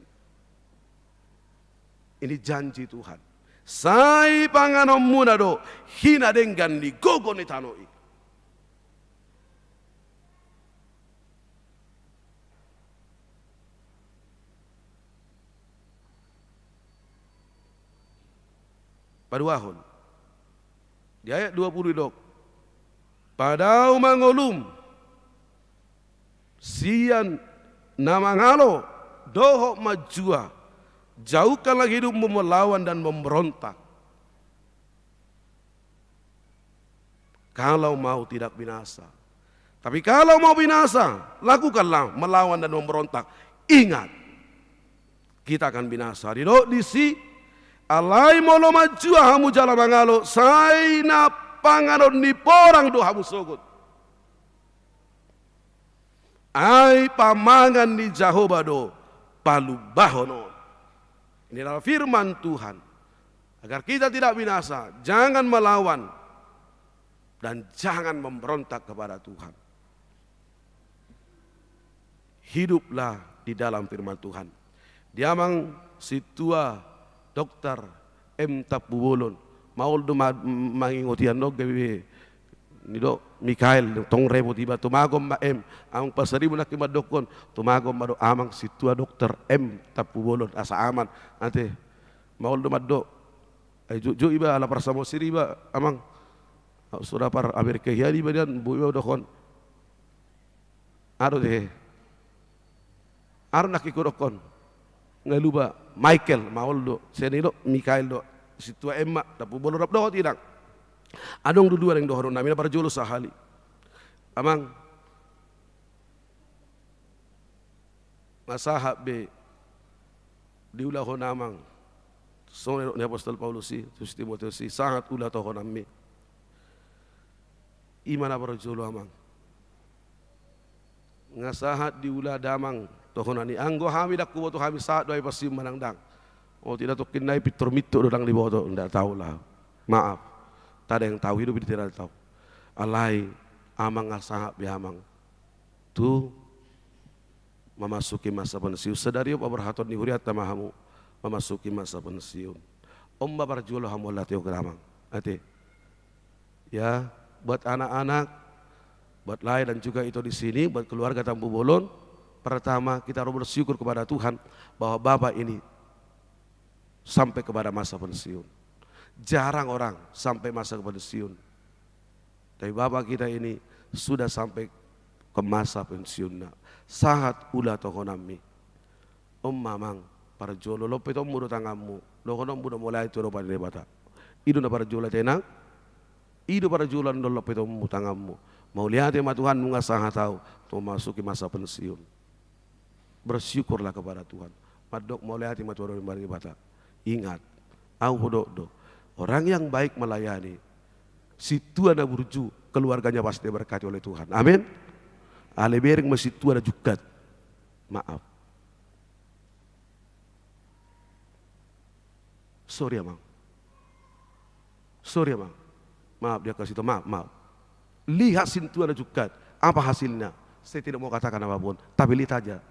Ini janji Tuhan. Sai panganonmuna do hinadenggan ni gogo ni tano i. Paduahon. Di ayat dua pulu didok. Padao ma ngolum sian na mangalo dohot manjua, jauhkanlah hidupmu melawan dan memberontak. Kalau mau tidak binasa. Tapi kalau mau binasa, lakukanlah melawan dan memberontak. Ingat, kita akan binasa. Didok disi, alai molo manjua hamu jala mangalo, sai na panganon ni porang do hamu sogot. Ai pamangan ni Jahowa do palumbahon on. Ini adalah firman Tuhan. Agar kita tidak binasa, jangan melawan dan jangan memberontak kepada Tuhan. Hiduplah di dalam firman Tuhan. Di amang sintua dokter M Tampubolon. Maol do ma-, mangingotian do gabe ni do Mikael, tong repot iba, tumagon ma M, amang pasaribu nangkin mandokkon, tumagon ma do amang sintua dokter M Tampubolon, asa aman, ate, maol do mandok, ai jotjot iba, ala parsamosir iba, amang, suda par Amerika hian iba dian, boi iba dokkon, ado te, Aron nangkin hudokkon. Nga lupa Michael, maol do. Sian i do, Mikael do. Sintua M Tampubolon rap dohot inang. Adong do dua naeng dohonon nami na parjolo sahali. Amang. Nga sahat be diulahon amang. Songon na nidok ni apostel Paulus i, tu si Timoteus i, sahat ulahonon nami. I ma na parjolo amang. Nga sahat diula damang tohonan i. Anggo hami ndang huboto hami sahat do hami pansium manang ndang. O, tidak tongkin nai pintor mintor do ndang diboto, ndak tahu lah. Maaf. Tidak ada yang tahu, hidup ini tidak ada yang tahu. Alai, amang nga sahat be amang. Tu mamasuki masa pensiun. Sadari on paborhaton ni hurianta ma hamu mamasuki masa pensiun. On ma parjolo hamu mauliate amang. Ate. Ya, buat anak-anak, buat lae dan juga ito di sini, buat keluarga Tampubolon, pertama kita harus bersyukur kepada Tuhan bahwa Bapak ini sampai kepada masa pensiun. Jarang orang sampai masa pensiun. Tapi Bapak kita ini sudah sampai ke masa pensiunna. Sahat ulahonon nami. On ma amang, parjolo lompetonmu do tanganmu, dohononmu do mauliate tu adopan ni Debata. I do na parjolo ate nang, i do parjolo andon lompetonmu tanganmu. Mauliate ma Tuhan nunga sahat au, tu mamasuki masa pensiun. Bersyukurlah kepada Tuhan. Mandok mauliate ma tu adopan ni Debata. Ingat, au hudok do. Orang yang baik melayani, sintua na burju, keluarganya pasti diberkati oleh Tuhan. Amin. Alai bereng ma sintua na jungkat. Maaf. Sorry, Amang. Sorry, Amang. Maaf, dia kasih tahu. Maaf, maaf. Lihat sintua na jungkat. Apa hasilnya? Saya tidak mau katakan apapun. Tapi lihat aja.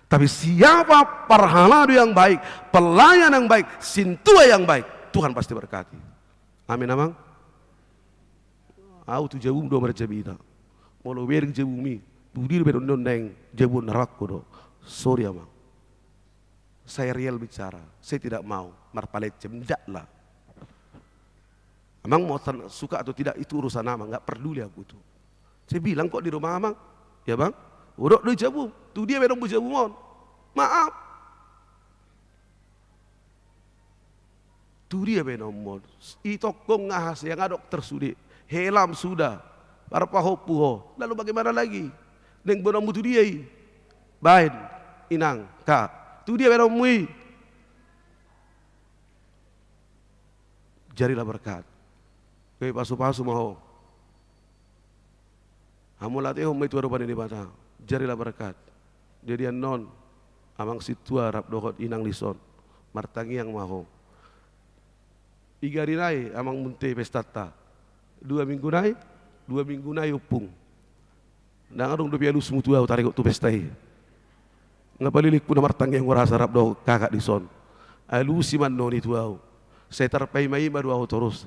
Tapi siapa parhalado yang baik, pelayan yang baik, sintua yang baik, Tuhan pasti berkati. Amin, Amang. Au tu jabum do marjamita. Molo bereng jabum i, tu dia be on naeng jabu na rohangku do. Sorry, Amang. Saya real bicara, saya tidak mau marpalecem, ndaklah. Amang mau tan-, suka atau tidak, itu urusan Amang, nggak peduli aku itu. Saya bilang kok di rumah Amang, ya Bang, godok do i jabum, tu dia be on jabu on. Maaf. Tu dia be on. I tongkong nga hasiang adok tersude. Helam sudah. Parpahompu ho. Lalu bagaimana lagi? Naeng boanonmu tu dia i. Baen, inang, ka. Tu dia be onmu i. Jadilah berkat. Gabe pasu-pasu ma ho. Hamauliatehon ma i tu adopan ni Debata, jadilah berkat. Jadi annon, amang sintua rap dohot inang dison, martangiang ma ho. Piga ari nai amang munte pestanta? Dua minggu nai, dua minggu nai ompung. Ndang adong dope alusmu tu ahu taringot tu pesta i. Nga palilingku na martangiang huroha rap dohot kakak dison. Alusi ma annon i tu ahu. Sai tarpaima-ima do ahu torus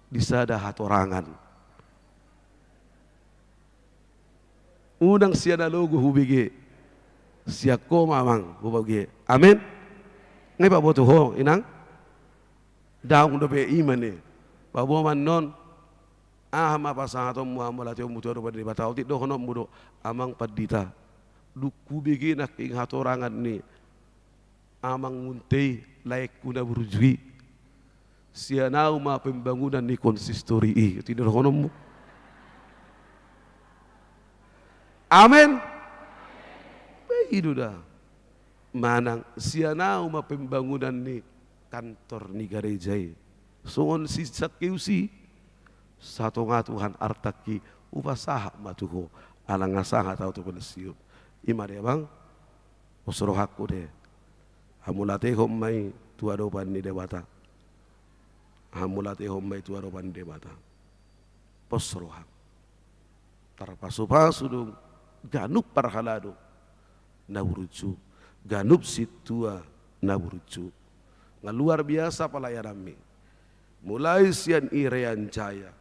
di sada hatorangan. Unang sian alogo hubege, sian ho ma amang hubege. Amen. Nga ipaboto ho inang? Daong dope i ma i. Paboa ma annon. Aha ma pasahatonmu, hamauliatehonmu tu adopan ni Debata? Otik dohononmu do, amang pandita, dung hubege nangkin hatorangan ni amang munte i, laengku na burju i, sian ahu ma pembangunan ni konsistori i. Otik dohononmu? Amen. Ba i do da. Manang sian ahu ma pembangunan ni kantor ni gareja i. Songon si Sakeus i. Satonga Tuhan artangki hupasahat ma tu ho, ala nga sahat ahu tu pensiun. I ma de abang. Pos rohangku de. Hamauliatehon ma i tu adopan ni Debata. Hamauliatehon ma i tu adopan ni Debata. Pos rohangku. Tarpasupasu do ganup parhalado na burju, ganup sintua na burju. Nga luar biasa pelayananmi. Mulai sian Irian Jaya,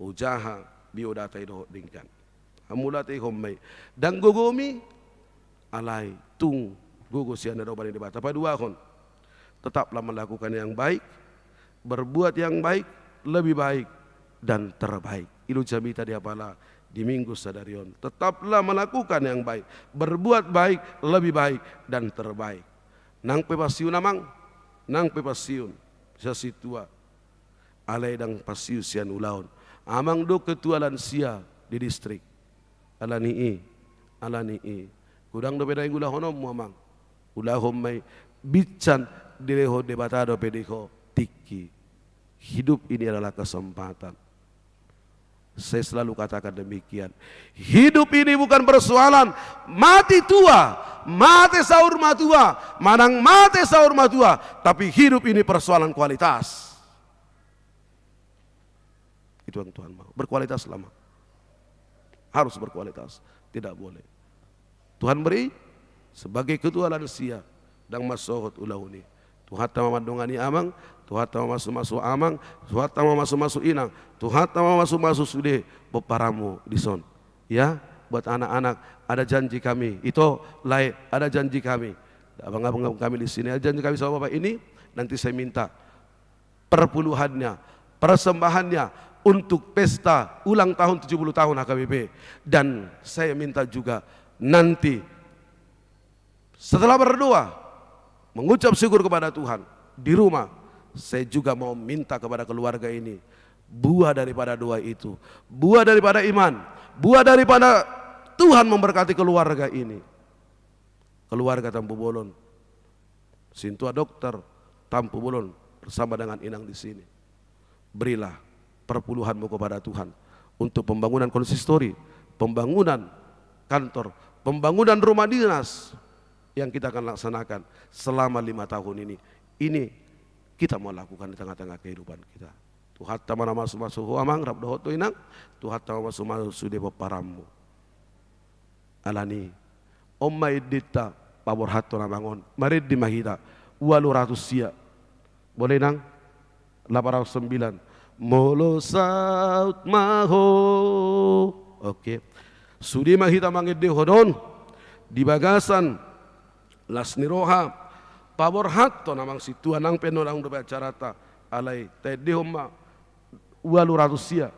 Ojaha, Biodata i dohot denggan. Hamauliatehon ma i. Ndang gogomi, alai tung gogo sian adopan ni Debata. Paduahon, tetaplah melakukan yang baik, berbuat yang baik, lebih baik, dan terbaik. I do jamita di apala di Minggu sadari on. Tetaplah melakukan yang baik, berbuat baik, lebih baik, dan terbaik. Nang pe pensiun amang, nang pe pensiun, sian sintua. Alai ndang pensiun sian ulaon. Amang do ketua lansia di distrik. Alani i, alani i. Godang dope naeng ulahononmu amang. Ulahon ma i, binsan dilehon Debata dope di ho tingki. Hidup ini adalah kesempatan. Saya selalu katakan demikian. Hidup ini bukan persoalan mati tua, mate saur matua, manang mate saur matua, tapi hidup ini persoalan kualitas. Itu yang Tuhan mau. Berkualitas lama. Harus berkualitas. Tidak boleh. Tuhan beri sebagai ketua lansia, ndang mansohot ulaon i. Tuhanta ma mandongani amang, Tuhanta ma mamasumasu amang, Tuhanta ma mamasumasu inang, Tuhanta ma mamasumasu sude pomparanmu dison. Ya, buat anak-anak, ada janji kami. Ito, lae, ada janji kami. Abang-abang kami di sini, ada janji kami sama Bapak ini, nanti saya minta perpuluhannya, persembahannya untuk pesta ulang tahun tujuh puluh tahun H K B P. Dan saya minta juga nanti setelah berdoa, mengucap syukur kepada Tuhan, di rumah, saya juga mau minta kepada keluarga ini buah daripada doa itu, buah daripada iman, buah daripada Tuhan memberkati keluarga ini. Keluarga Tampubolon. Sintua dokter Tampubolon bersama dengan inang di sini. Berilah perpuluhanmu kepada Tuhan untuk pembangunan konsistori, pembangunan kantor, pembangunan rumah dinas yang kita akan laksanakan selama lima tahun ini. Ini kita mau lakukan di tengah-tengah kehidupan kita. Tuhanta ma na mamasu-masu ho amang, rap dohot ho inang, Tuhanta ma mamasu-masu sude pomparanmu. Alani, on ma endenta, paborhathon amang on, marende ma hita, ualu ratus sia. Boleh inang? Lapan ratus sembilan. Molo saut ma ho. Oke. Sude ma hita mangendehon on, di bagasan las ni roha, paborhathon amang sintua, nang pe unang dope acaranta, alai taendehon ma ualu ratus sia.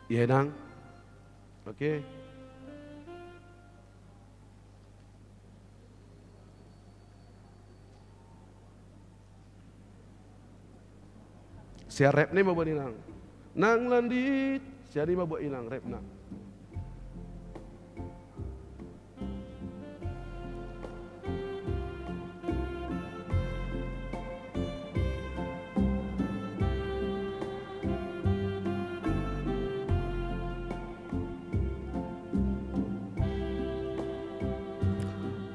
Iya, Nang? Oke. Sian rap ni ma buat inang. Nang Landit, sian i ma buat inang rapna.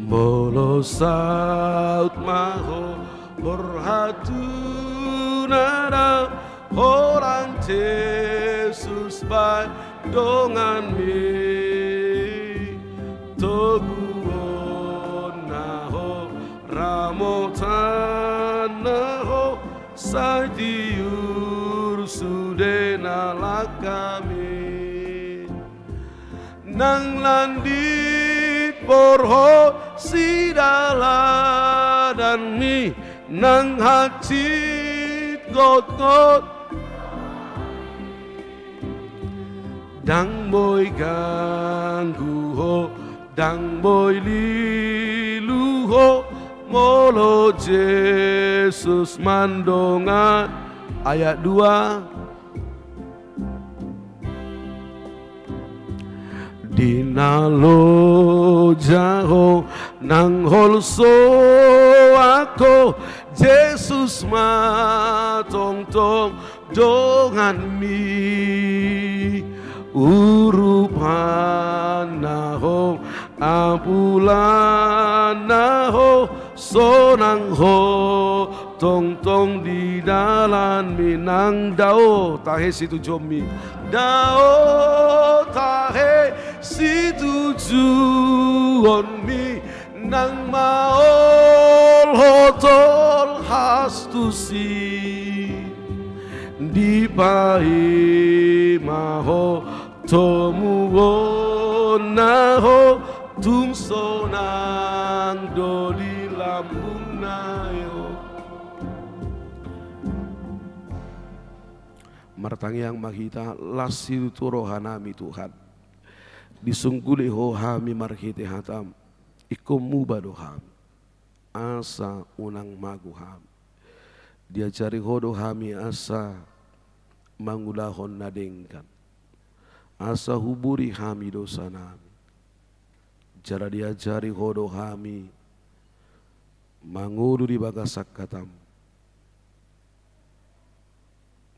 Molo saut ma ho borhatuna, da holan Jesus baen donganmi. Toguonna ho, ramotanna ho, sai tiur sude na langkami. Nang Landit borhat sidalananmi, nang hansit gotgot. Ndang boi ganggu ho, ndang boi lilu ho, molo Jesus mandongan. Ayat dua. Di na loja ho nang holsoan ho, Jesus ma tongtong donganmi. Urupanna ho, ampulanna ho, sonang ho tongtong di dalanmi. Nang dao tahe situjuonmi, dao tahe situjuonmi, nang maol ho tolhas tusi. Dipaima ho tomuonna ho, tung sonang do di lambungna i ho. Martangiang ma hita. Las situtu rohanami Tuhan, disungguli Ho hami marhite hataM. Ingkon muba do hami, asa unang mago hami. Diajari Ho do hami asa mangulahon na denggan, asa huburi hami dosanami. Jala diajari Ho do hami mangolu di bagasan hataM,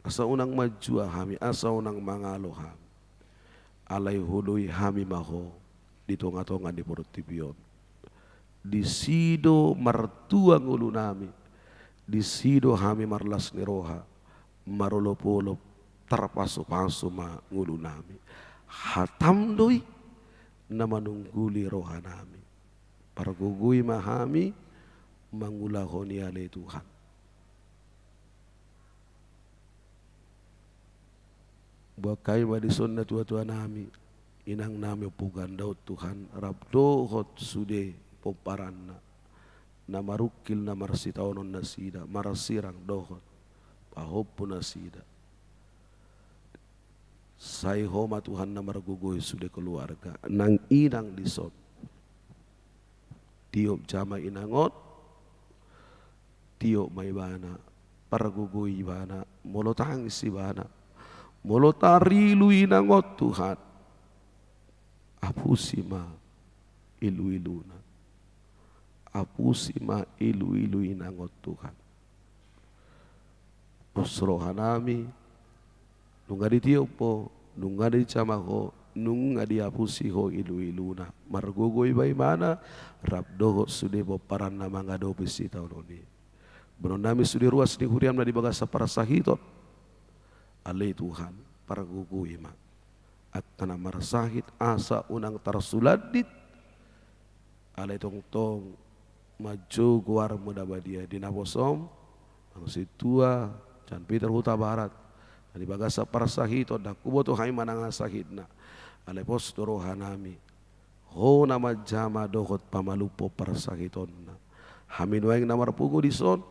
asa unang manjua hami, asa unang mangalo hami. Alai holoi hami ma Ho di tongatonga ni portibi on. Disi do martua ngolunami, disi do hami marlas ni roha, marolopolop, tarpasupasu ma ngolunami. HataM do i na manungguli rohanami. Pargogoi ma hami mangulahon i ale Tuhan. Boan hami ma dison natuatuanami, inangnami Ompu Ganda on Tuhan, rap dohot sude pomparanna, na marungkil na marsitaonon nasida, marsirang dohot pahompu nasida. Sai Ho ma Tuhan na margogoi sude keluarga, nang inang dison. Tiop jama inang on, tiop ma ibana, pargogoi ibana, molo tangis ibana, molo tarilu inang on Tuhan, apusi ma iluiluna. Apusi ma iluilu inang on Tuhan. Pos rohanami, nunga ditiop Ho, nunga dijama Ho, nunga diapusi Ho iluiluna. Margogo i ba ibana, rap dohot sude pomparanna mangadopi sitaonon i. Boanonnami sude ruas ni huriaM na di bagasan parsahiton. Ale Tuhan, pargogoi ma angka na marsahit asa unang tarsulandit. Alai tongtong manjou goarMu na badia di naposoM, Amang Sintua, Jan Peter Hutabarat, na di bagasan parsahiton, ndang huboto hami manang aha sahitna. Alai pos do rohanami, Ho na manjama dohot pamalumhon parsahitonna. Hami nuaeng na marpungu dison,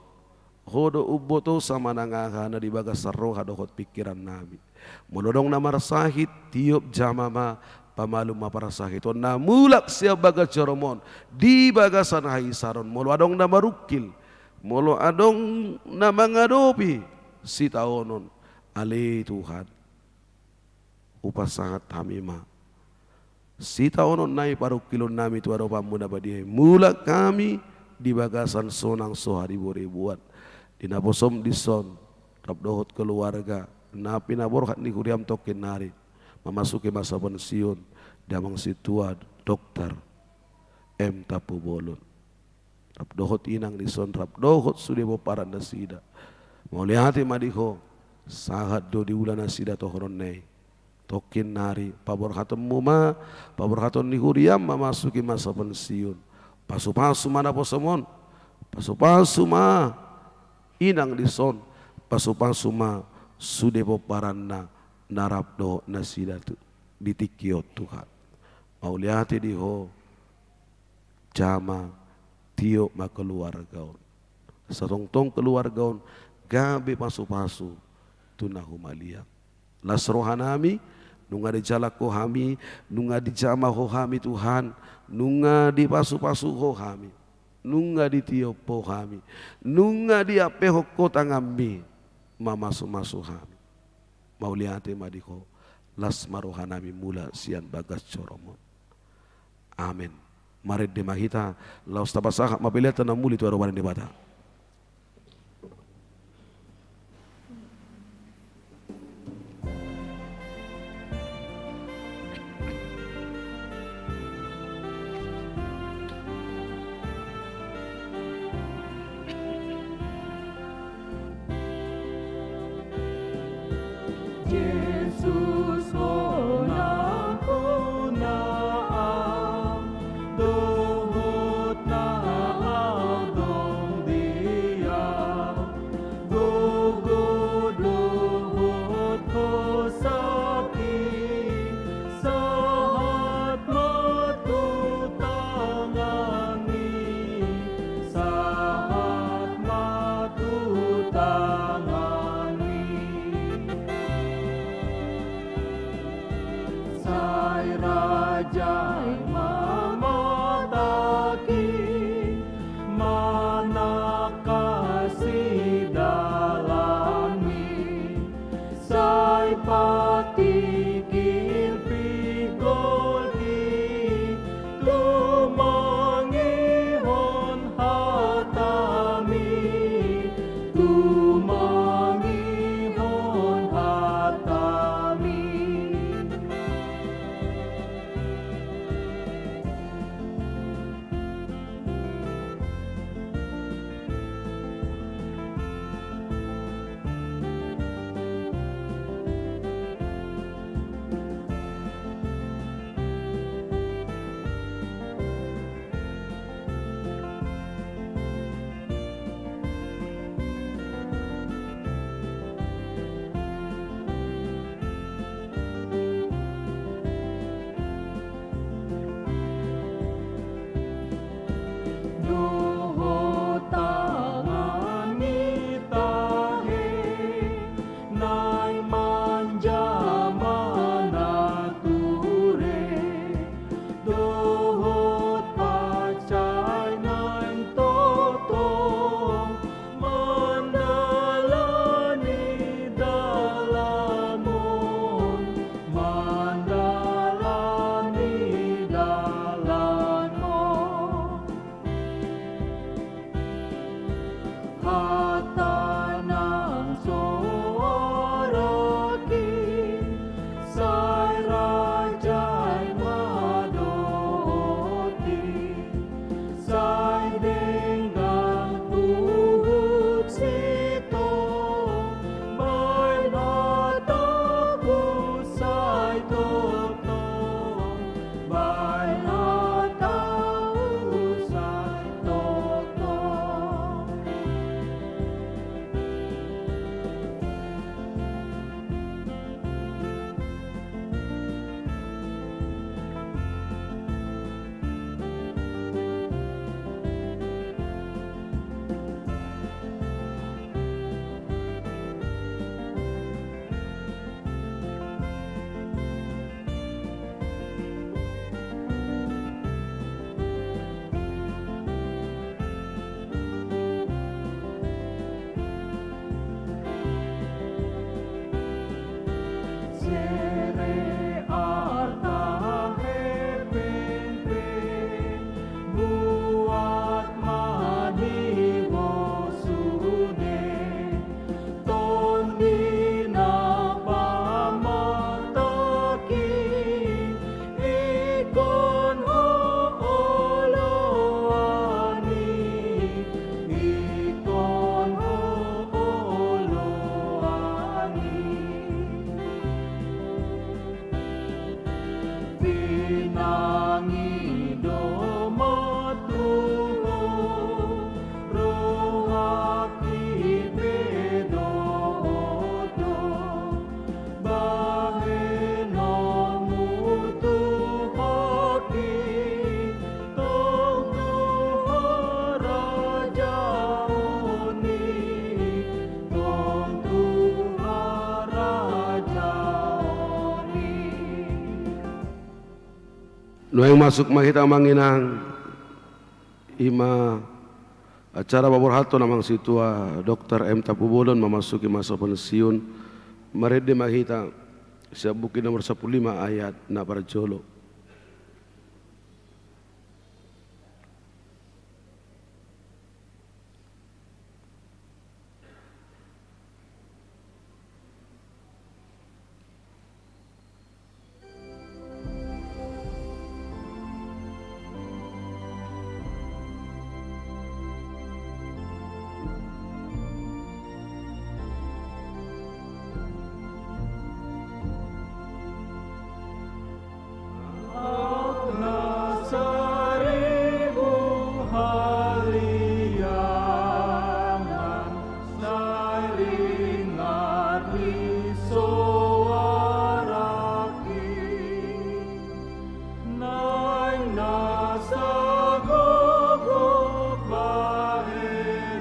Ho do umbotosa manang aha na di bagasan roha dohot pingkirannami. Molo adong na marsahit, tiop, jama ma, pamalum ma parsahitonna mulak sian bagas joroM on, di bagasan haisaron. Molo adong na marungkil, molo adong na mangadopi sitaonon, ale Tuhan, hupasahat hami ma sitaononnami, parungkilonnami tu adopanMu na badia i. Mulak hami di bagasan sonang so hariboriboan. Di naposoM dison, rap dohot keluarga, na pinaborhat ni huriaM tongkin nari, mamasuki masa pensiun, di Amang Sintua Dokter M Tampubolon. Rap dohot inang dison, rap dohot sude pomparan nasida. Mauliate ma di Ho, sahat do di ula nasida tohononna i. Tongkin nari, paborhatonMu ma, paborhaton ni huriaM mamasuki masa pensiun. Pasupasu ma naposoM on, pasupasu ma inang dison, pasupasu ma sude pomparanna na rap dohot nasida tu, di tingki on Tuhan. Mauliate di Ho, jama, tiop ma keluarga on. Asa tongtong keluarga on gabe pasupasu tu na humaliang. Las rohanami, nunga dijalang Ho hami, nunga dijama Ho hami Tuhan, nunga dipasupasu Ho hami, nunga ditiop Ho hami, nunga diampehon Ho tanganMi mamasumasu hami. Mauliate ma di Ho, las ma rohanami mulak sian bagas joroM on. Amen. Marende ma hita, laos tapasahat ma pelean na muli tu adopan ni Debata. Jesus, Ho na hona am, dohot na adong di am, gogo dohot hosaki, sahat ma tu tanganMi, sahat ma tu tanganMi. Sai rajai ma mataki, manangkasi dalanMi, sai patikil pinggolki, tumangihon hataMi, tumangihon hataMi. Nuaeng masuk ma hita, Amang Inang, i ma acara paborhathon Amang Sintua Doktor M Tampubolon mamasuki masa pensiun. Marende ma hita sian Buku nomor sampulu lima ayat na parjolo. Naeng na sagogok bahenonku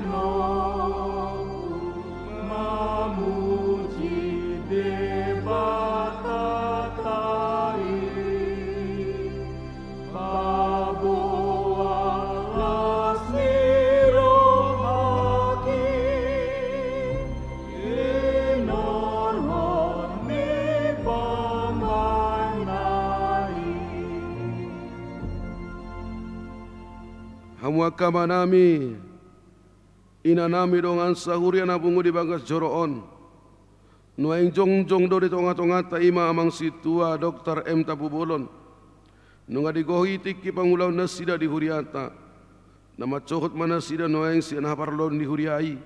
mamuji Debata i, paboa las ni rohaki, hinorhon ni pamaenna i. Hamu angka amanami, inanami, dongan sahuria na pungu di bagas joro on. Nuaeng jongjong do di tongatonganta i ma Amang Sintua Doktor M Tampubolon. Nunga digohi tingki pangulaonnasida di hurianta. Na mansohot ma nasida nuaeng sian haparaloon ni huria i.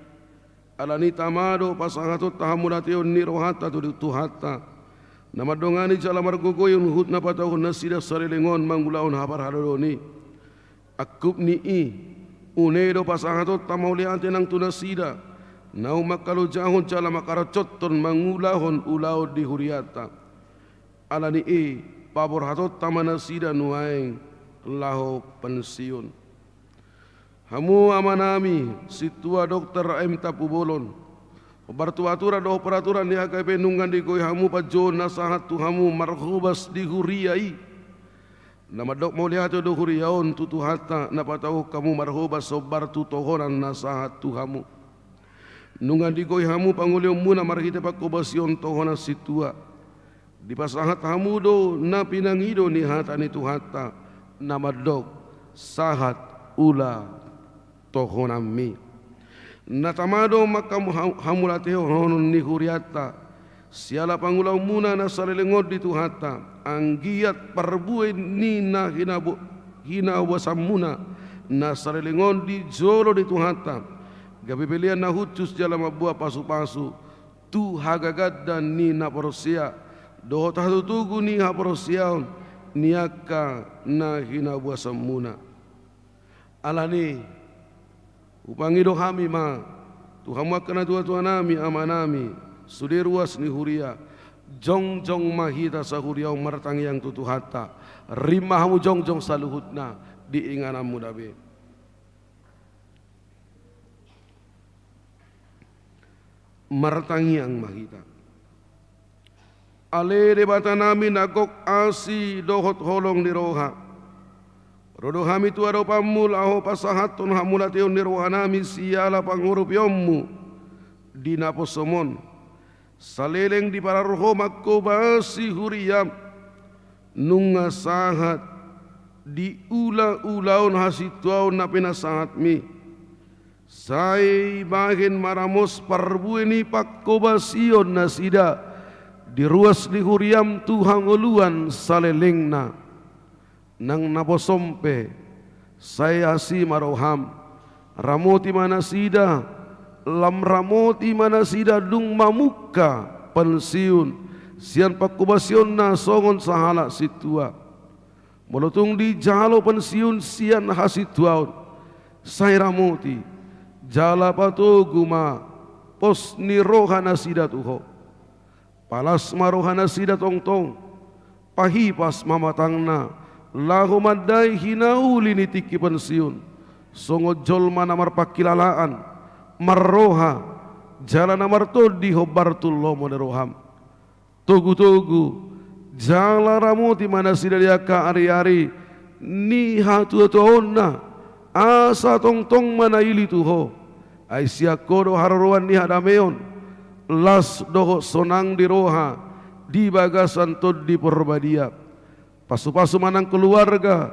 Alani i tama do pasahatonta hamauliateon ni rohanta tu Tuhanta, na mandongani jala margogoihon huhut na patauhon nasida saleleng on mangulahon haparaloon i. Angkup ni i, une do pasahatonta mauliate nang tu nasida naung mangkalojahon jala mangkarocothon mangulahon ulaon di hurianta. Alani i paborhatonta ma nasida nuaeng laho pensiun. Hamu amanami, Sintua Doktor M Tampubolon, hombar tu aturan dohot peraturan ni H K P nunga digohi hamu panjouon na sahat tu hamu marhobas di huria i. Na mandok mauliate do huria on tu Tuhanta na patauhon hamu marhobas hombar tu tohonan na sahat tu hamu. Nunga digohi hamu pangolihonmuna marhite panghobasion tohonan sintua. Dipasahat hamu do na pinangido ni hata ni Tuhanta na mandok, sahat ula tohonanmi. Na tama do manghamu-, ha-, hamauliatehonon ni hurianta siala pangulaonmuna na saleleng on di Tuhanta, anggiat parbue ni na hinabo-, hinaboasanmuna na saleleng on di jolo ni Tuhanta, gabe pelean na hushus jala mamboan pasupasu tu hagagandan ni na porsea dohot hatotogu ni haporseaon ni angka na hinaboasanmuna. Alani i, hupangido hami ma tu hamu angka natuatuanami, amanami, sude ruas ni huria, jongjong ma hita sahuria on martangiang tu Tuhanta. Rim ma hamu jongjong saluhutna di ingananmuna be. Martangiang ma hita. Ale Debatanami na gok asi dohot holong ni roha, ro do hami tu adopanmu laho pasahathon hamauliateon ni rohanami siala pangurupionmu di naposom on. Saleleng diparorot Ho mangkobasi huriam, nunga sahat di ulaulaon hasintuaon na pinasahatmi. Sai bahen ma ramos parbue ni pangkobasion nasida di ruas ni huriam tu hangoluan salelengna. Nang naposom pe, sai asi ma roham, ramoti ma nasida, lam ramoti ma nasida dung mamungka pensiun sian pangkobasionna songon sahalak sintua. Molo tung dijalo pensiun sian hasintuaon, sai ramoti jala patogu ma pos ni roha nasida tu Ho. Palas ma roha nasida tongtong, pahipas ma matangna laho mandai hinauli ni tingki pensiun, songon jolma na marpangkilalaan, marroha, jala na martondi hombar tu lomo ni roham. Togutogu Jala ramoti ma nasida di angka ari-ari ni hatuatuaonna, asa tongtong ma na ili tu Ho. Ai sian Ho do haroroan ni hadameon, las dohot sonang ni roha di bagasan Tondi Parbadia. Pasupasu ma nang keluarga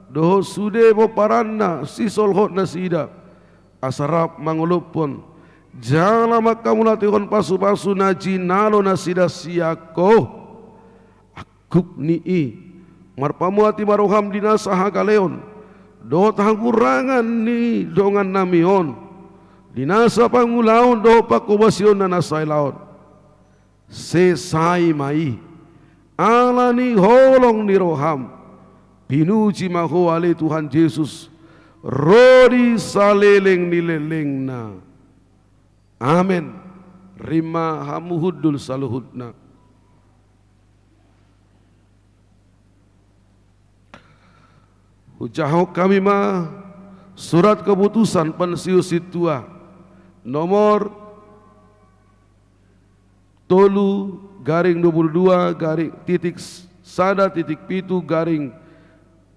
dohot sude pomparanna sisolhot nasida, asa rap mangolophon jala manghamauliatehon pasupasu na jinalo nasida sian Ho. Angkup ni i, marpamuati ma roham di nasa hagaleon dohot hahurangan ni dongannami on, di nasa pangulaon dohot panghobasion na nasa helaon. Sesai ma i, ala ni holong ni roham, pinuji ma Ho ale Tuhan Jesus, ro di saleleng ni lelengna. Amen. Rima hamu hundul saluhutna. Hujahahon hami ma surat keputusan pensiun sintua nomor tolu garing dua puluh dua garing titik sada titik pitu garing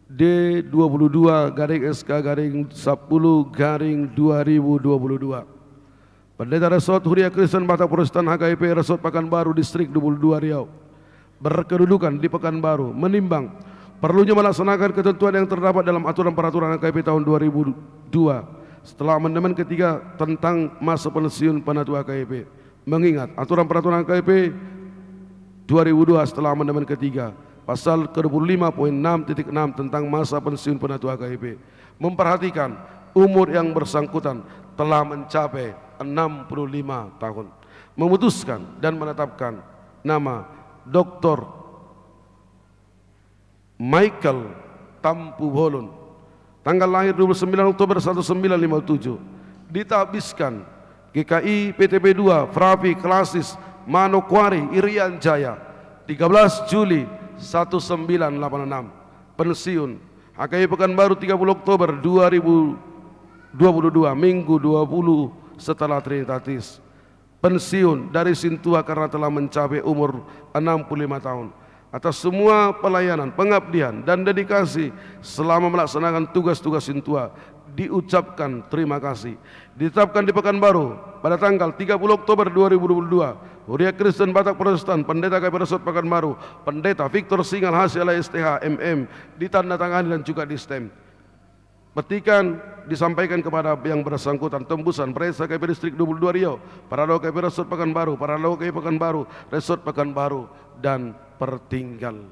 D dua puluh dua garing S K garing sepuluh garing dua ribu dua puluh dua. Pendeta Resort Huria Kristen Batak Protestan H K I P Resort Pekanbaru Distrik dua puluh dua Riau berkedudukan di Pekanbaru menimbang perlunya melaksanakan ketentuan yang terdapat dalam aturan peraturan H K I P tahun dua ribu dua setelah amandemen ketiga tentang masa pensiun penatua H K I P. Mengingat aturan peraturan H K I P dua ribu dua setelah amandemen ketiga, pasal ke dua puluh lima poin enam titik enam tentang masa pensiun penatua H K I P, memperhatikan umur yang bersangkutan telah mencapai enam puluh lima tahun, memutuskan dan menetapkan nama Doktor Michael Tampubolon, tanggal lahir dua puluh sembilan Oktober seribu sembilan ratus lima puluh tujuh, ditahbiskan G K I P T P dua, Frapi Klasis, Manokwari, Irian Jaya, tiga belas Juli seribu sembilan ratus delapan puluh enam. Pensiun, H K I P Pekanbaru, tiga puluh Oktober dua ribu dua puluh dua, Minggu dua puluh setelah Trinitatis. Pensiun dari sintua karena telah mencapai umur enam puluh lima tahun. Atas semua pelayanan, pengabdian, dan dedikasi selama melaksanakan tugas-tugas sintua, diucapkan terima kasih. Ditetapkan di Pekanbaru pada tanggal tiga puluh Oktober dua ribu dua puluh dua, Huria Kristen Batak Protestan, Pendeta K P Resort Pekanbaru, Pendeta Victor Singal H C L S T H M M, ditandatangani dan juga di-stamp. Petikan disampaikan kepada yang bersangkutan, tembusan, Presa K P Distrik dua puluh dua Riau, Paralo K P Resort Pekanbaru, Paralo K P Pekanbaru, Resort Pekanbaru, dan Pertinggal.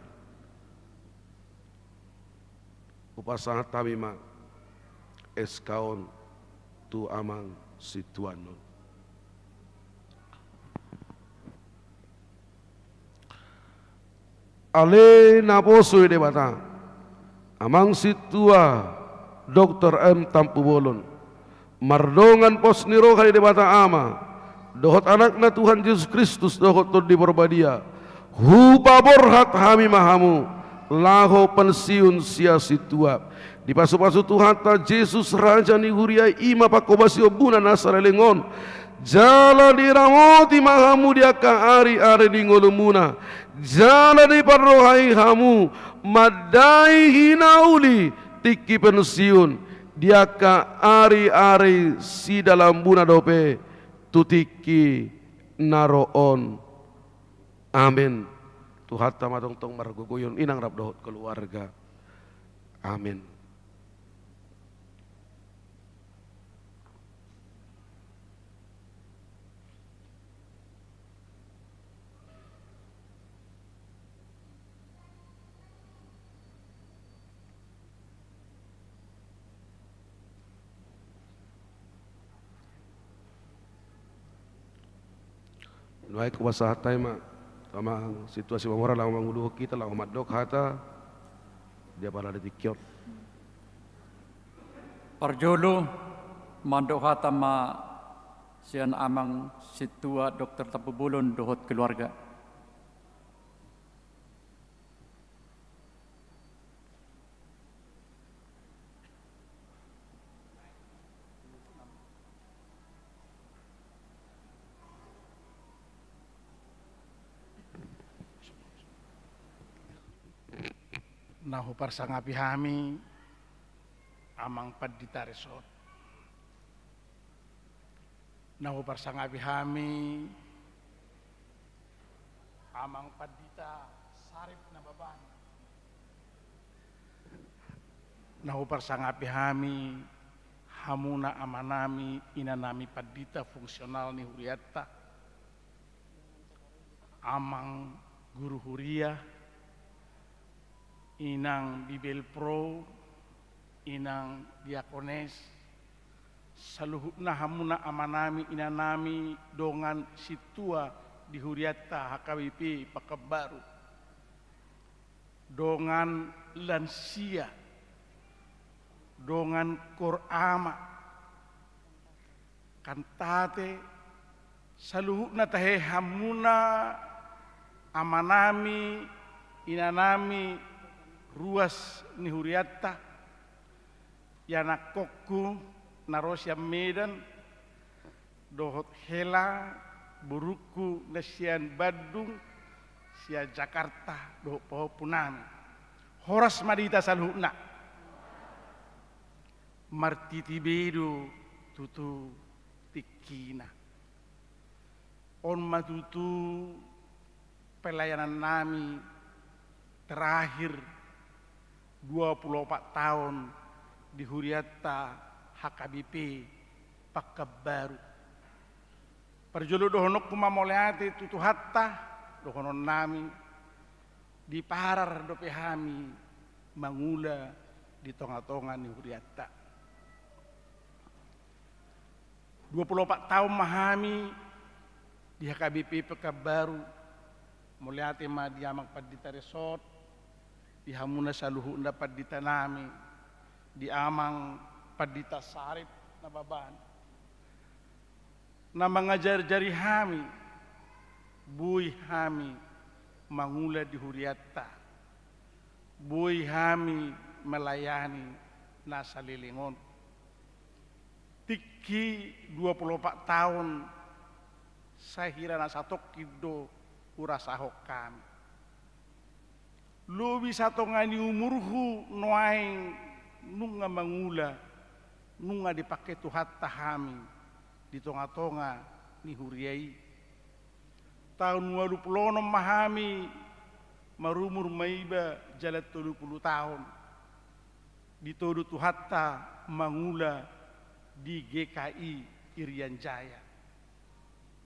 Hupasahat hami ma S K on tu amang sintua on. Ale naposo i Debata, amang sintua Doktor M Tampubolon, mardongan pos ni roha ni Debata Ama dohot Anakna Tuhan Jesus Kristus dohot Tondi Parbadia, hupaborhat hami ma hamu laho pensiun sian sintua. Dipasupasu Tuhanta Jesus, Raja ni Huria i, ma panghobasionmuna na saleleng on, jala diramoti ma hamu di angka ari-ari ni ngolumuna, jala diparrohai hamu mandai hinauli tingki pensiun di angka ari-ari sidalambuna dope tu tingki na ro on. Amen. Tuhanta ma tongtong margogoion, inang rap dohot keluarga. Amen. Nuaeng hupasahat hami ma tu amang sintua Situmorang laho manguluhon hita laho mandok hata di apala di tingki on. Parjolo mandok hata ma sian amang sintua Doktor Tampubolon dohot keluarga. Na huparsangapi hami Amang Pandita Resort. Na huparsangapi hami Amang Pandita Sarip Nababan. Na huparsangapi hami hamuna amanami, inanami pandita fungsional ni hurianta, amang guru huria, inang bibelvrouw, inang diakones, saluhutna hamuna amanami, inanami, dongan sintua di hurianta H K B P Pekanbaru, dongan lansia, dongan koor ama, kantate, saluhutna tahe hamuna amanami, inanami, ruas ni hurianta, ianakhonhu na ro sian Medan, dohot hela borungku na sian Bandung, sian Jakarta, dohot pahompunami. Horas ma di hita saluhutna. Martiti be do tutu tingkina. On ma tutu pelayanannami terakhir dua puluh opat taon di hurianta H K B P Pekanbaru. Parjolo dohononku ma mauliate tu Tuhanta, dohononnami, diparar dope hami mangula di tongatonga ni hurianta. Dua puluh opat taon ma hami di H K B P Pekanbaru, mauliate ma di Amang Pandita Resort, di hamuna saluhutna panditanami, di Amang Pandita Sarip Nababan, na mangajarajari hami, boi hami mangula di hurianta, boi hami melayani na saleleng on. Tingki dua puluh opat taon, sai hira na satongkin do hurasahon hami. Lobi satonga ni umurhu nuaeng nunga mangula, nunga dipangke Tuhanta hami di tongatonga ni huria i. Taon ualu pulu onom ma hami marumur maiba jala tolu pulu taon, ditodo Tuhanta mangula di G K I Irian Jaya.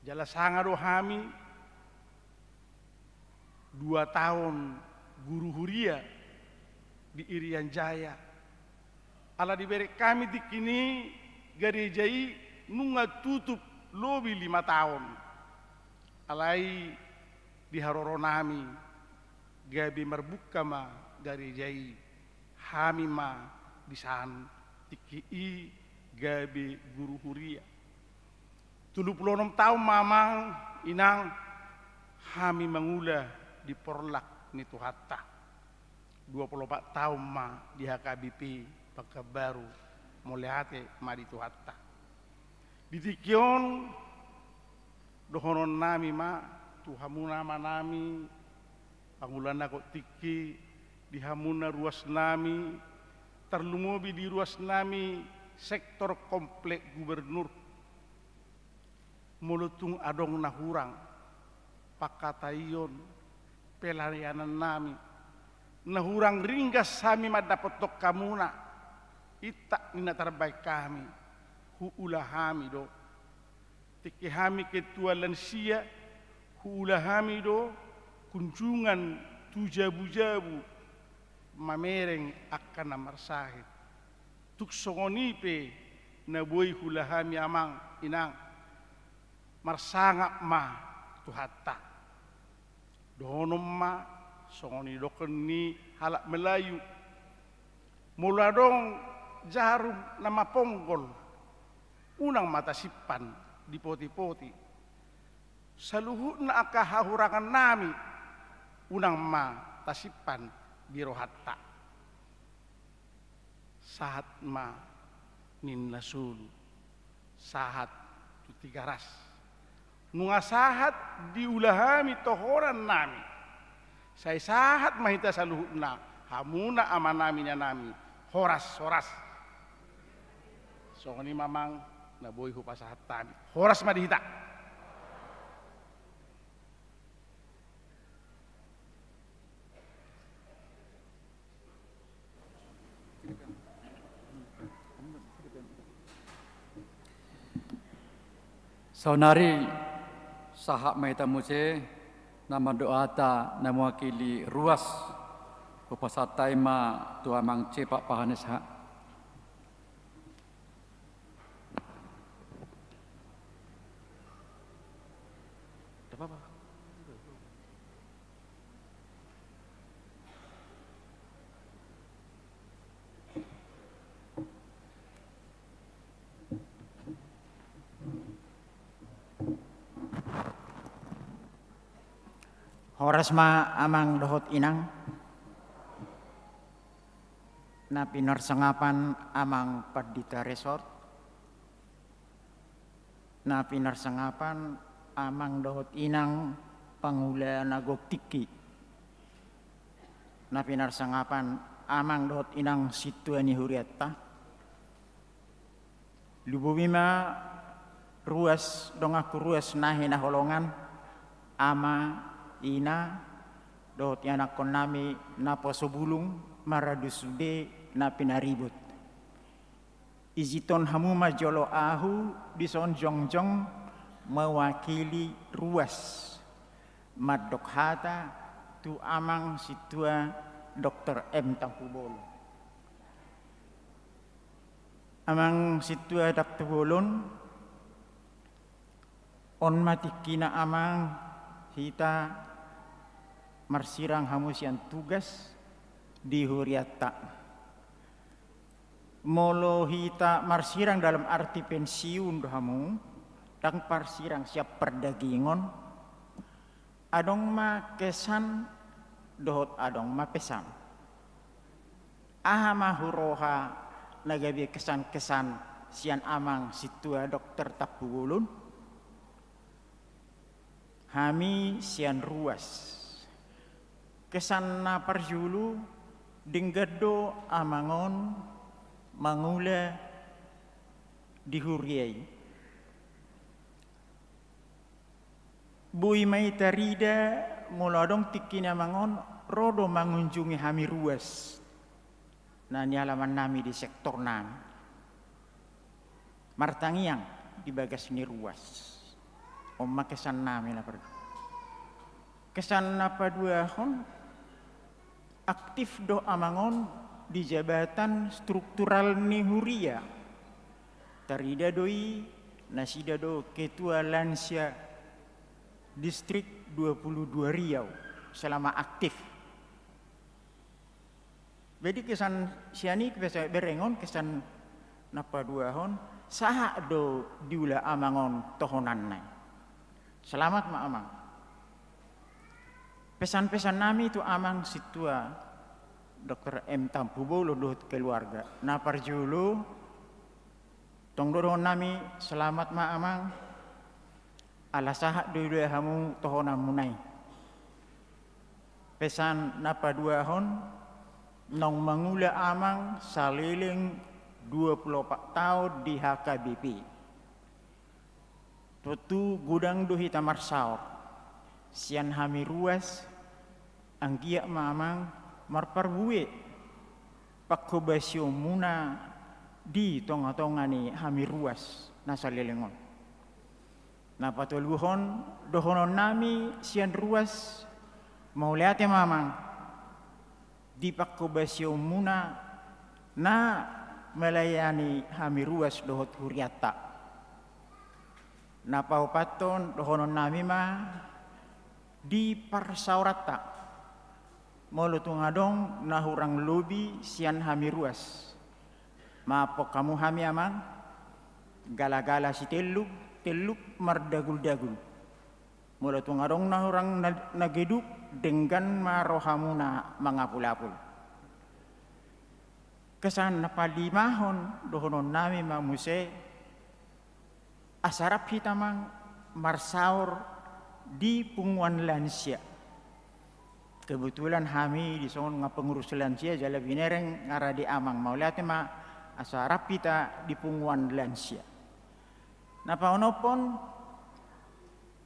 Jala sanga do hami dua taon guru huria di Irian Jaya. Ala diberek hami tingki i, gareja i nunga tutup lobi lima taon. Alai di haroronami gabe marbuka ma gareja i, hami ma disan tingki i gabe guru huria. Tolu pulu onom taon ma amang, inang, hami mangula di porlak ni Tuhanta. Dua pulu opat taon ma di H K B P Pekanbaru, mauliate ma di Tuhanta. Di tingki on dohononnami ma tu hamuna amanami, pangulahon tingki di hamuna ruasnami, tarlumobi di ruasnami sektor Komplek Gubernur. Molo tung adong na hurang pangkataion pelayanannami, na hurang ringgas hami mandapothon hamuna, intak ni na tarbahen hami, huula hami do. Tingki hami ketua lansia, huula hami do kunjungan tu jabujabu, mamereng angka na marsahit. Tung songon i pe na boi huula hami amang, inang, marsangap ma Tuhanta. Dohonon ma songon nidok ni halak Melayu: Molo adong jarum na maponggol, unang ma tasimpan di potipoti. Saluhutna angka hahurangannami, unang ma tasimpan di rohanta. Sahat ma ninna solu, sahat tu Tigaras. Nunga sahat diula hami tohonannami, sai sahat ma hita saluhutna Hamuna amanami, inanami, horas, horas. Songon i ma amang na boi hupasahat hami. Horas ma di hita. Saonari sahat ma hita muse na mandohata na mewakili ruas. Hupasahat hami ma tu amang Cepak Pahanes ha. Horas ma amang dohot inang. Na pinarsangapan amang pandita resort. Na pinarsangapan amang dohot inang pangula na gok tingki. Na pinarsangapan amang dohot inang sintua ni hurianta. Lumobi ma ruas, donganku ruas na hinaholongan, ama, ina, dohot ianakkonnami naposo bulung, maradu sude, na pinaribot. Izinhon hamu ma jolo ahu dison jongjong mewakili ruas mandok hata tu amang sintua Dokter M Tampubolon. Amang sintua Tampubolon, on ma tingkina amang hita marsirang hamu sian tugas di hurianta. Molo hita marsirang dalam arti pensiun do hamu, ndang marsirang sian pardagingon, adong ma kesan dohot adong ma pesan. Aha ma huroha na gabe kesan-kesan sian amang sintua Dokter Tampubolon? Hami sian ruas. Kesan na parjolo, denggan do amang on mangula di huria i. Boi ma i tarida molo adong tingkina amang on ro do mangunjungi hami ruas na nialamannami di sektornami. Martangiang di bagas ni ruas. On ma kesannami na par-, kesan na paduahon, aktif do amang on di jabatan struktural ni huria. Tarida do i nasida do ketua lansia distrik dua puluh dua Riau selama aktif. Jadi kesan sian i, kesan berengon, kesan na paduahon, sahat do diula amang on tohonanna i. Selamat ma amang. Pesan-pesannami tu amang sintua Dokter M Tampubolon dohot keluarga. Na parjolo, tong do dohononnami selamat ma amang. Ala sahat do diula hamu tohonanmuna i. Pesan na paduahon, naung mangula amang saleleng dua puluh opat taon di H K B P. Tontu godang do hita marsaor sian hami ruas, anggiat ma amang marparbue panghobasionmuna di tonga-tonga ni hami ruas na saleleng on. Na patoluhon, dohononnami sian ruas, mauliate ma amang di panghobasionmuna na melayani hami ruas dohot hurianta. Na paopathon, dohononnami ma di parsaoranta. Molo tung adong na hurang lobi sian hami ruas, maaphon hamu hami amang, gala-gala sitelluk, telluk mardagul-dagul. Molo tung adong na hurang na, na geduk, denggan ma rohamuna mangapul-apul. Kesan na palimahon, dohononnami ma muse, asa rap hita amang marsaor di punguan lansia. Kebetulan hami dison nunga pengurus lansia jala binereng nga rade amang, mauliate ma asa rap hita di punguan lansia. Na paonomhon,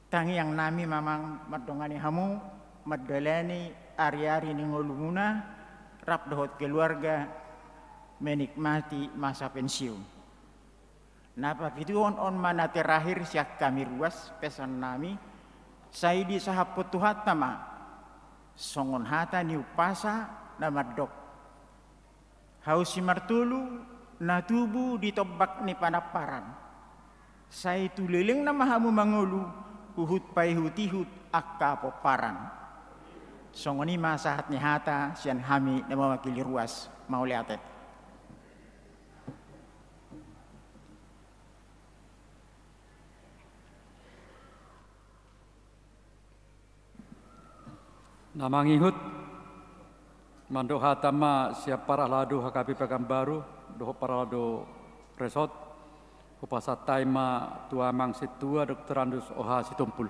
tangiang nami ma amang mandongani hamu mandalani ari-ari ni ngolumuna rap dohot keluarga menikmati masa pensiun. Na papituhon on ma na terakhir sian hami ruas, pesan nami, sai disahaphon Tuhanta ma songon hata ni umpasa na mandok: Hau simartolu na tubu di tombak ni panamparan, sai tu lelengna ma hamu mangolu huhut paihut-ihut angka pomparan. Songon i ma sahat ni hata sian hami na mewakili ruas. Mauliate. Na mangihut, mandok hata ma sian parhalado H K P Pekanbaru dohot parhalado resort, hupasahat hami ma tu amang sintua Doktorandus O H Sitompul.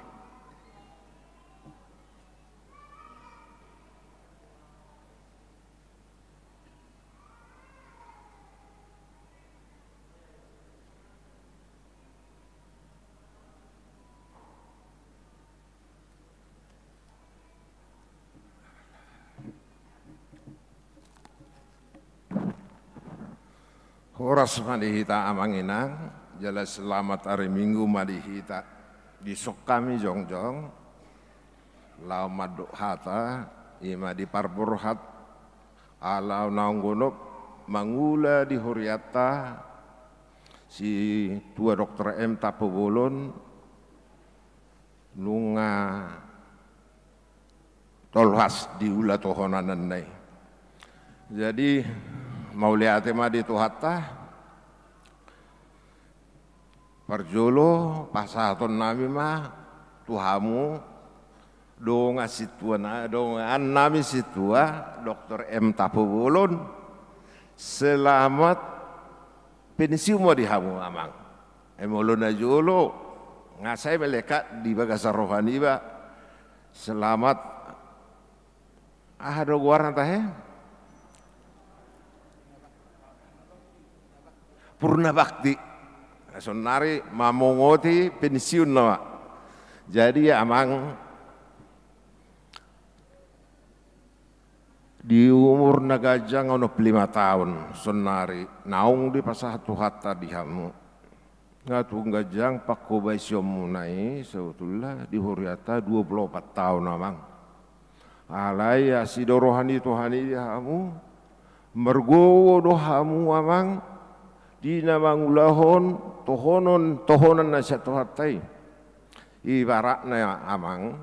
Horas ma di hita amang inang, jala selamat ari Minggu ma di hita. Dison hami jongjong laho mandok hata, i ma di parborhat, ala naung godang mangula di hurianta si Tua Doktor M Tampubolon, nunga tolhas di ulaonta holan na i. Jadi, mauliate ma di Tuhanta. Parjolo pasahaton nami ma tu hamu dongan sintua na, dongan nami sintua Doktor M Tampubolon, selamat pensiun ma di hamu amang. Ai molo na jolo nga sai melekat di bagasan roha niba. Selamat. Aha do goarna tahe? Purna bakti. Saonnari mamongoti pensiun nama. Jadi amang, di umur na ganjang onom pulu lima taon saonnari naung dipasahat Tuhanta di hamu. Nga tung ganjang panghobasionmuna i, sebetulna di hurianta dua pulu opat taon amang. Alai asi do roha ni Tuhan i di hamu, margogo do hamu amang di na mangulahon tohonon, tohonan na sian Tuhanta i. Ibaratna amang,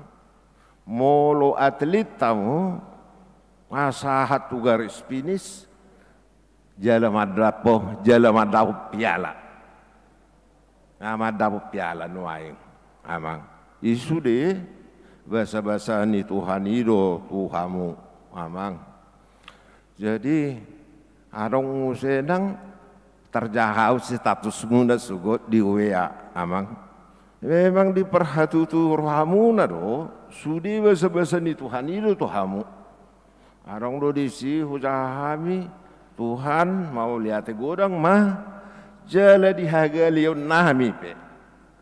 molo atlit hamu, nga sahat tu garis finish, jala mandapot, jala mandapot piala. Nga mandapot piala nuaeng amang. I sude basabasa ni Tuhan i do tu hamu amang. Jadi adong muse nang tarjahau statusmuna sogot di W A amang. Memang diparhatutu rohamuna do, sude basabasa ni Tuhan i do tu hamu. Adong do disi hujaha hami, Tuhan, mauliate godang ma, jala di hagaleonnami pe,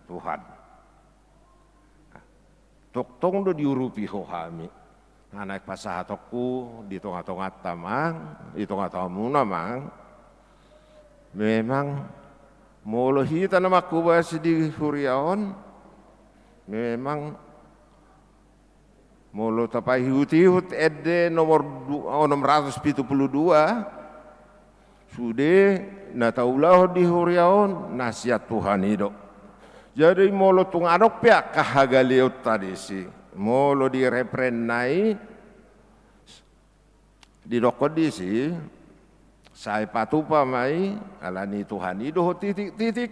Tuhan. Tongtong do diurupi Ho hami. Na naeng pasahatonku di tongatonganta amang, di tongatongamuna amang. Memang molo hita na manghobasi di huria on, memang molo tapaihutihut ende nomor du-, onom ratus pitu pulu dua, sude na taulahon di huria on na sian Tuhan i do. Jadi molo tung adong pe angka hagaleonta disi, molo di refrenna i didokkon disi, sai patupa ma i, ala ni Tuhan i do ho titiktitik.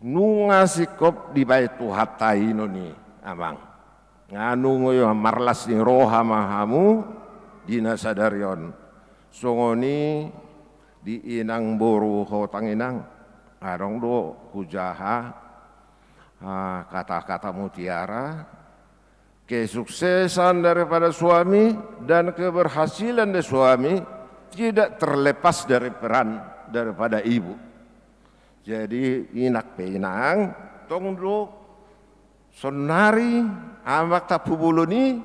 Nunga singkop dibaen Tuhanta inon i amang. Nga nunga i marlas ni roha ma hamu di na sadari on. Songon i di inang boru ho tanginang. Adong do hujaha, ah, kata-kata mutiara, Kesuksesan daripada suami dan keberhasilan dari suami tidak terlepas dari peran daripada ibu. Jadi, inang pe inang, tong do saonari Amang Tampubolon i,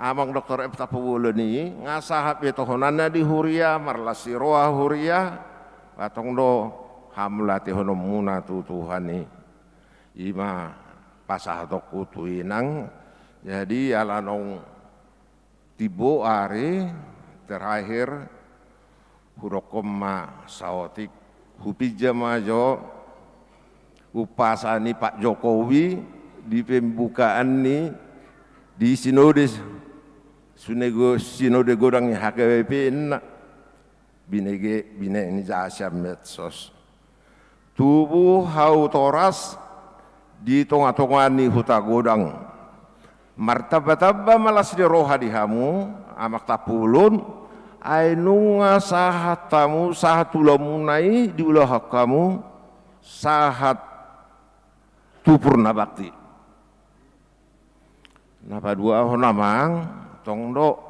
Amang Doktor M Tampubolon i, nga sahat be tohonanna di huria, marlas ni roha huria, ba tong do hamauliatehononmuna tu Tuhan i. I ma pasahatonku tu inang. Jadi, ala naung timbo ari, terakhir hudokhon ma saotik, hupinjam ma jo umpasa ni Pak Jokowi di pembukaan ni, di sinode, sinego-, sinode godang ni H K B P na binege, binege ni jala sian medsos. Tubu hau toras di tonga-tonga ni Hutagodang. Martamba-tamba ma las ni roha di hamu, Amang Tampubolon, ai nunga sahat hamu, sahat ulaonmuna i diulahon hamu, sahat tu purna bakti. Na paduahon, Amang, tong do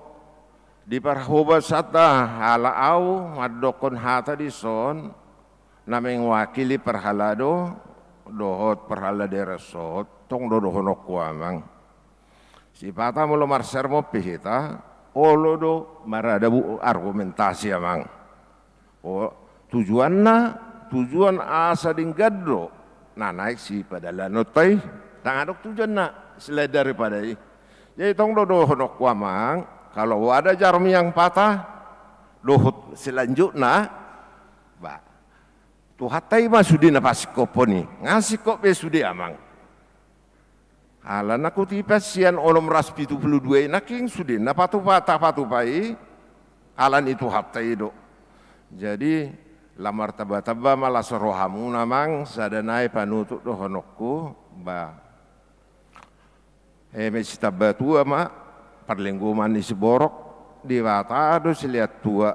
di parhobasanta, ala au mandokkon hata dison, na mewakili parhalado dohot parhalado resort, tong do dohononku, Amang. Sipata molo marsermon pe hita, olo do marada bu argumentasi, Amang. O, tujuanna, tujuan asa denggan do na naek sipadalanan tai, ndang adong tujuanna selain daripada i. Jadi tong do dohononku, Amang, kalau ada jarum yang patah, dohot selanjutna, ba, Tuhanta i ma sude na pasingkophon i, nga singkop be sude, Amang. Ala na kutipan sian onom ratus pitu pulu dua i nangkin sude na patupa, tapatupa i, ala ni Tuhanta i do. Jadi, lam martamba-tamba ma las rohamuna, Amang, sada nai panutup dohononku, ba. Eme sitamba tua ma parlinggoman ni siborok, Debata do silehon tua.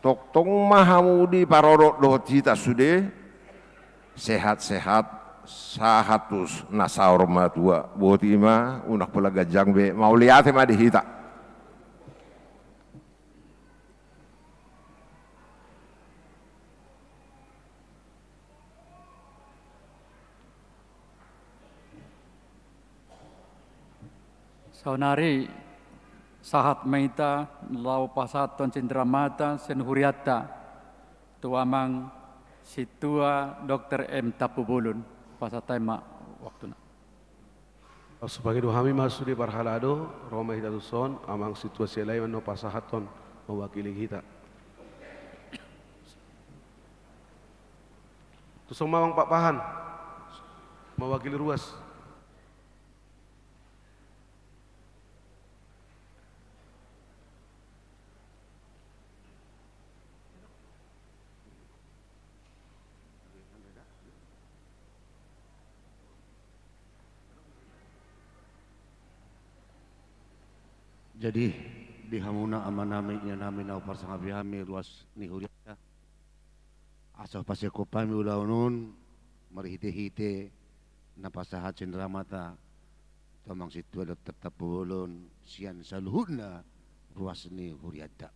Tongtong ma hamu diparodot dohot hita sude, sehat-sehat, sahat tu na saur matua. Boti ma, unang pola ganjang be, mauliate ma di hita. Saonari sahat ma hita laho pasahathon cindramata sian hurianta tu Amang Sintua Dokter M Tampubolon. Pasahat hami ma waktuna. Laos pangido hami ma sude parhalado, ro ma hita tuson, Amang Sintua Sialahi ma na pasahathon mewakili hita. Tuson ma Amang Pakpahan mewakili ruas. Jadi, di hamuna amanami, inanami na huparsangapi hami ruas ni hurianta, asa hupasingkop hami ulaon on marhite-hite na pasahat cindramata tu Amang Sintua Dokter Tampubolon sian saluhutna ruas ni hurianta.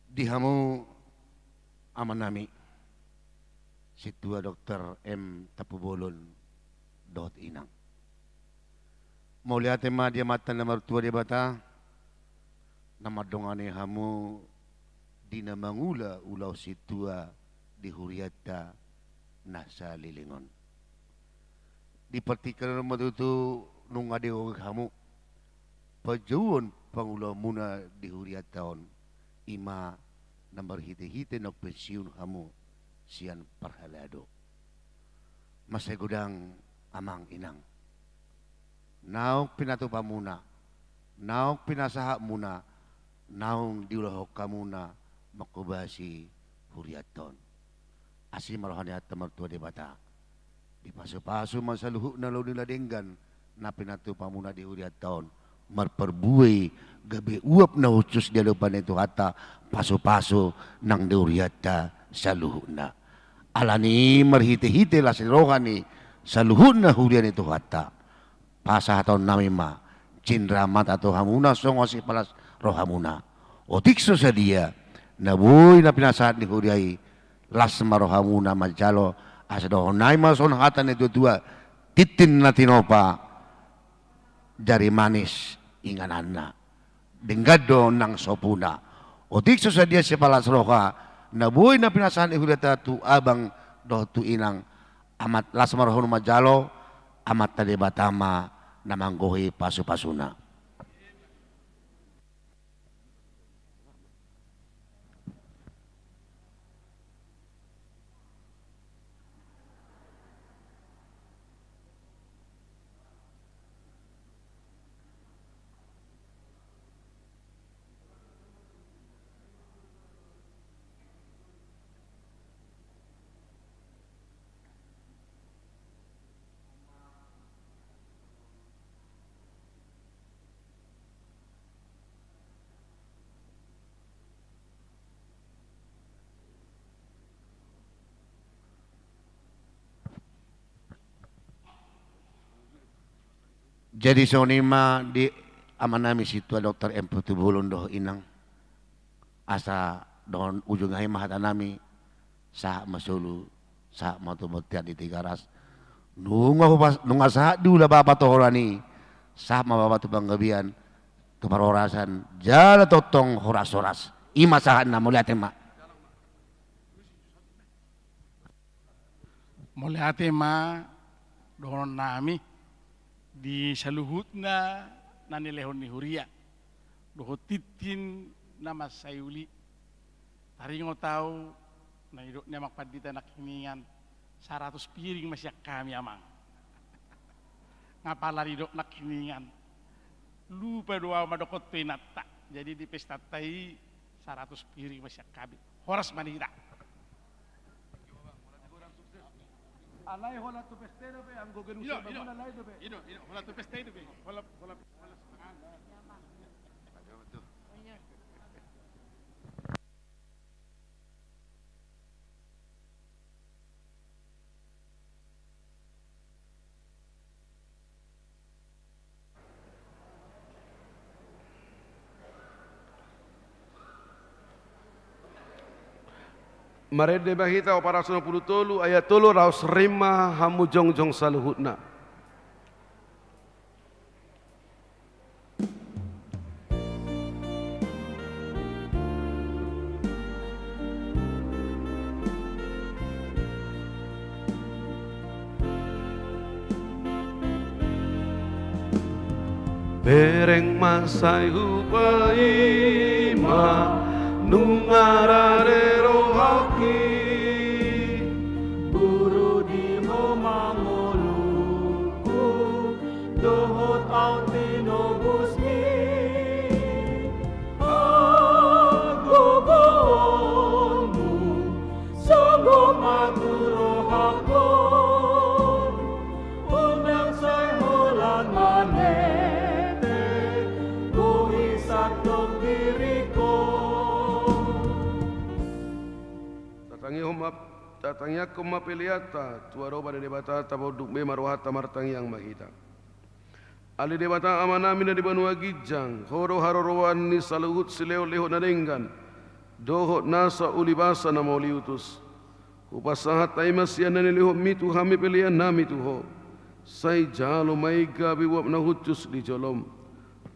Di hamu amanami Sintua Dokter M Tampubolon dohot inang. Mauliate ma di Amanta na martua Debata, na mandongani hamu di na mangula ulaon sintua di hurianta na saleleng on. Di partingkian on ma tutu nunga digogoi hamu panjouon pangulaonmuna di hurianta on, i ma na marhite-hite naung pensiun hamu sian parhalado. Mansai godang amang inang, naung pinatupamuna, naung pinasahatmuna, naung diulahon hamuna manghobasi hurianta on. Asi ma roha ni Amanta Martua Debata, dipasu-pasu ma saluhutna ulaon na denggan na pinatupamuna di hurianta on, marparbue i gabe uap na hushus di adopan ni Tuhanta, pasu-pasu nang di hurianta saluhutna. Alani i marhite-hite las ni roha ni saluhutna huria ni Tuhanta, pasahatonnami ma cinramata tu hamuna songon sipalas rohamuna. Otik so sadia na boi na pinasahat ni huria i, las ma rohamuna manjalo, asa dohononnami ma songon hata ni natuatua: Tintin na tinopa, jari manis ingananna, denggan do nang sopuna. Otik so sadia sipalas roha na boi na pinasahat ni huriata tu abang dohot tu inang, Amanta, las ma rohamuna manjalo, Amanta Debata ma na manggohi pasupasuna. Jadi songon i ma di amanami sintua dokter M Putu Bolon dohot inang, asa dohon ujung ai ma hatanami, sahat ma solu, sahat ma tu bontean di Tigaras. Nunga hupas-, nunga sahat diula bapa tu holan i, sahat ma bapa tu panggabean, tu parhorasan, jala tongtong horas-horas. I ma sahatna, mauliate ma. Mauliate ma dohononnami di saluhutna na nilehon ni huria dohot tintin na mansai uli. Taringot au na nidok ni amang pandita nangkiningan, saratus piring ma sian hami, amang. Nga pala nidok nangkiningan, lupa do au mandok tu inanta. Jadi di pestanta i saratus piring ma sian hami. Horas ma di hita. Alai holan tu pesta i dope, anggo gedung Sababon alai dope. Ino, ino, holan tu pesta i dope. Holan, holan, holan. Marende ma hita, Opat ratus onom pulu tolu ayat tolu, raos rim ma hamu jongjong saluhutna. Bereng ma sai hupaima, nunga rade rohangki, burju di Ho ma ngolungku, dohot au tinobusmi. Hagogoonmu songgop ma tu rohangku, unang sai holan manete, boi sandok diringku. Tatangihon ma, tatangiangkon ma peleanta tu adopan ni Debata, tapunduk be ma rohanta, martangiang ma hita. Ale Debata Amanami na di banua ginjang, Ho do haroroan ni saluhut silehonlehon na denggan dohot nasa ulibasa na mauliutus. Hupasahat hami ma sian na nilehonMi tu hami peleannami tu Ho. Sai jalo ma i gabe uap na hushus di joloM.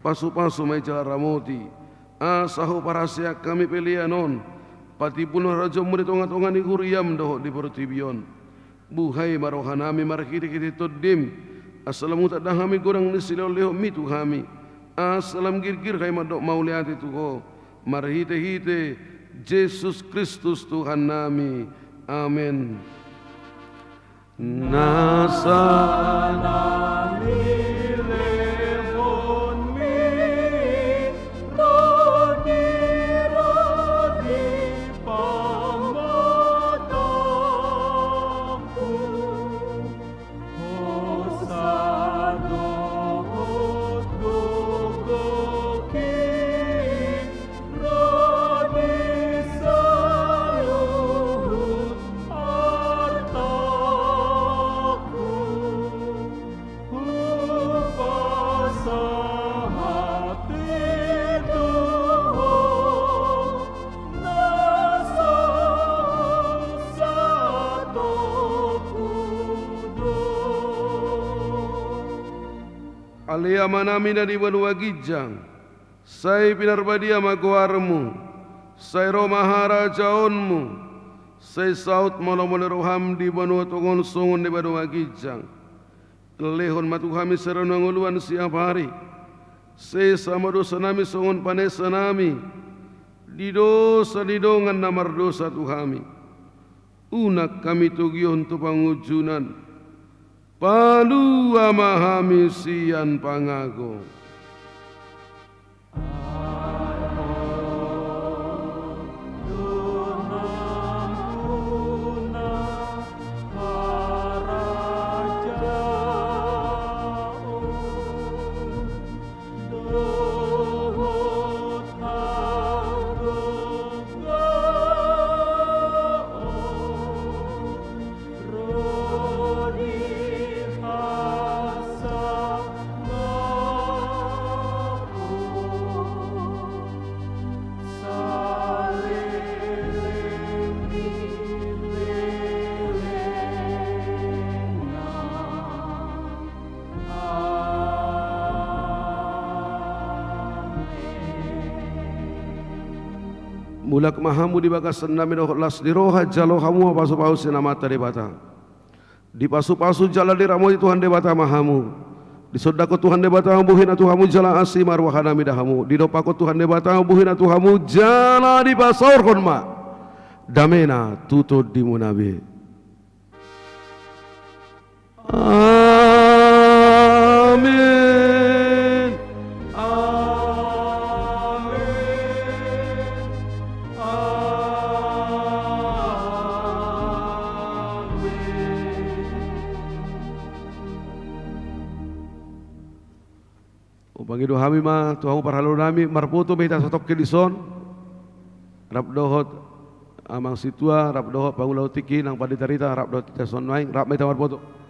Pasupasu ma i jala ramoti, asa huparhaseang hami pelean on patimbulhon harajaonMu di tongatonga ni huriaM dohot di portibi on. Buhai ma rohanami marhitehite TondiM, asa lam hutanda hami godang ni silehonlehonMi tu hami, asa lam girgir hami mandok mauliate tu Ho, marhitehite Jesus Kristus Tuhannami. Amen. Nasa na nilehonMi, rodi-rodi pamatangku, hosa dohot gogongki, rodi saluhut artangku. Hupasahat Amanami na di banua ginjang, sai pinarbadia ma goarmu, sai ro ma harajaonmu, sai saut ma lomo ni roham di banua tonga on songon di banua ginjang. Lehon ma tu hami sadari on hangoluan siapari. Sesa ma dosanami songon panesanami di dosa ni dongan na mardosa tu hami. Unang hami togihon tu pangunjunan. Palua ma hami sian pangago. Mulak ma hamu di bagasannami dohot las ni roha, jalo hamu ma pasupasu sian Amanta Debata. Dipasupasu jala diramoti Tuhan Debata ma hamu. Disondangkon Tuhan Debata ma bohina tu hamu jala asi ma rohana mida hamu. Didompakkon Tuhan Debata ma bohina tu hamu jala dipasaorhon ma damena tu tondimuna be. Amin. Amin. Amin. Hupangido hami ma tu hamu parhalado nami, marpoto ma hita satongkin dison, rap dohot amang sintua, rap dohot pangula tingki nang pandita rita, rap dohot hita son nuaeng, rap ma hita marpoto.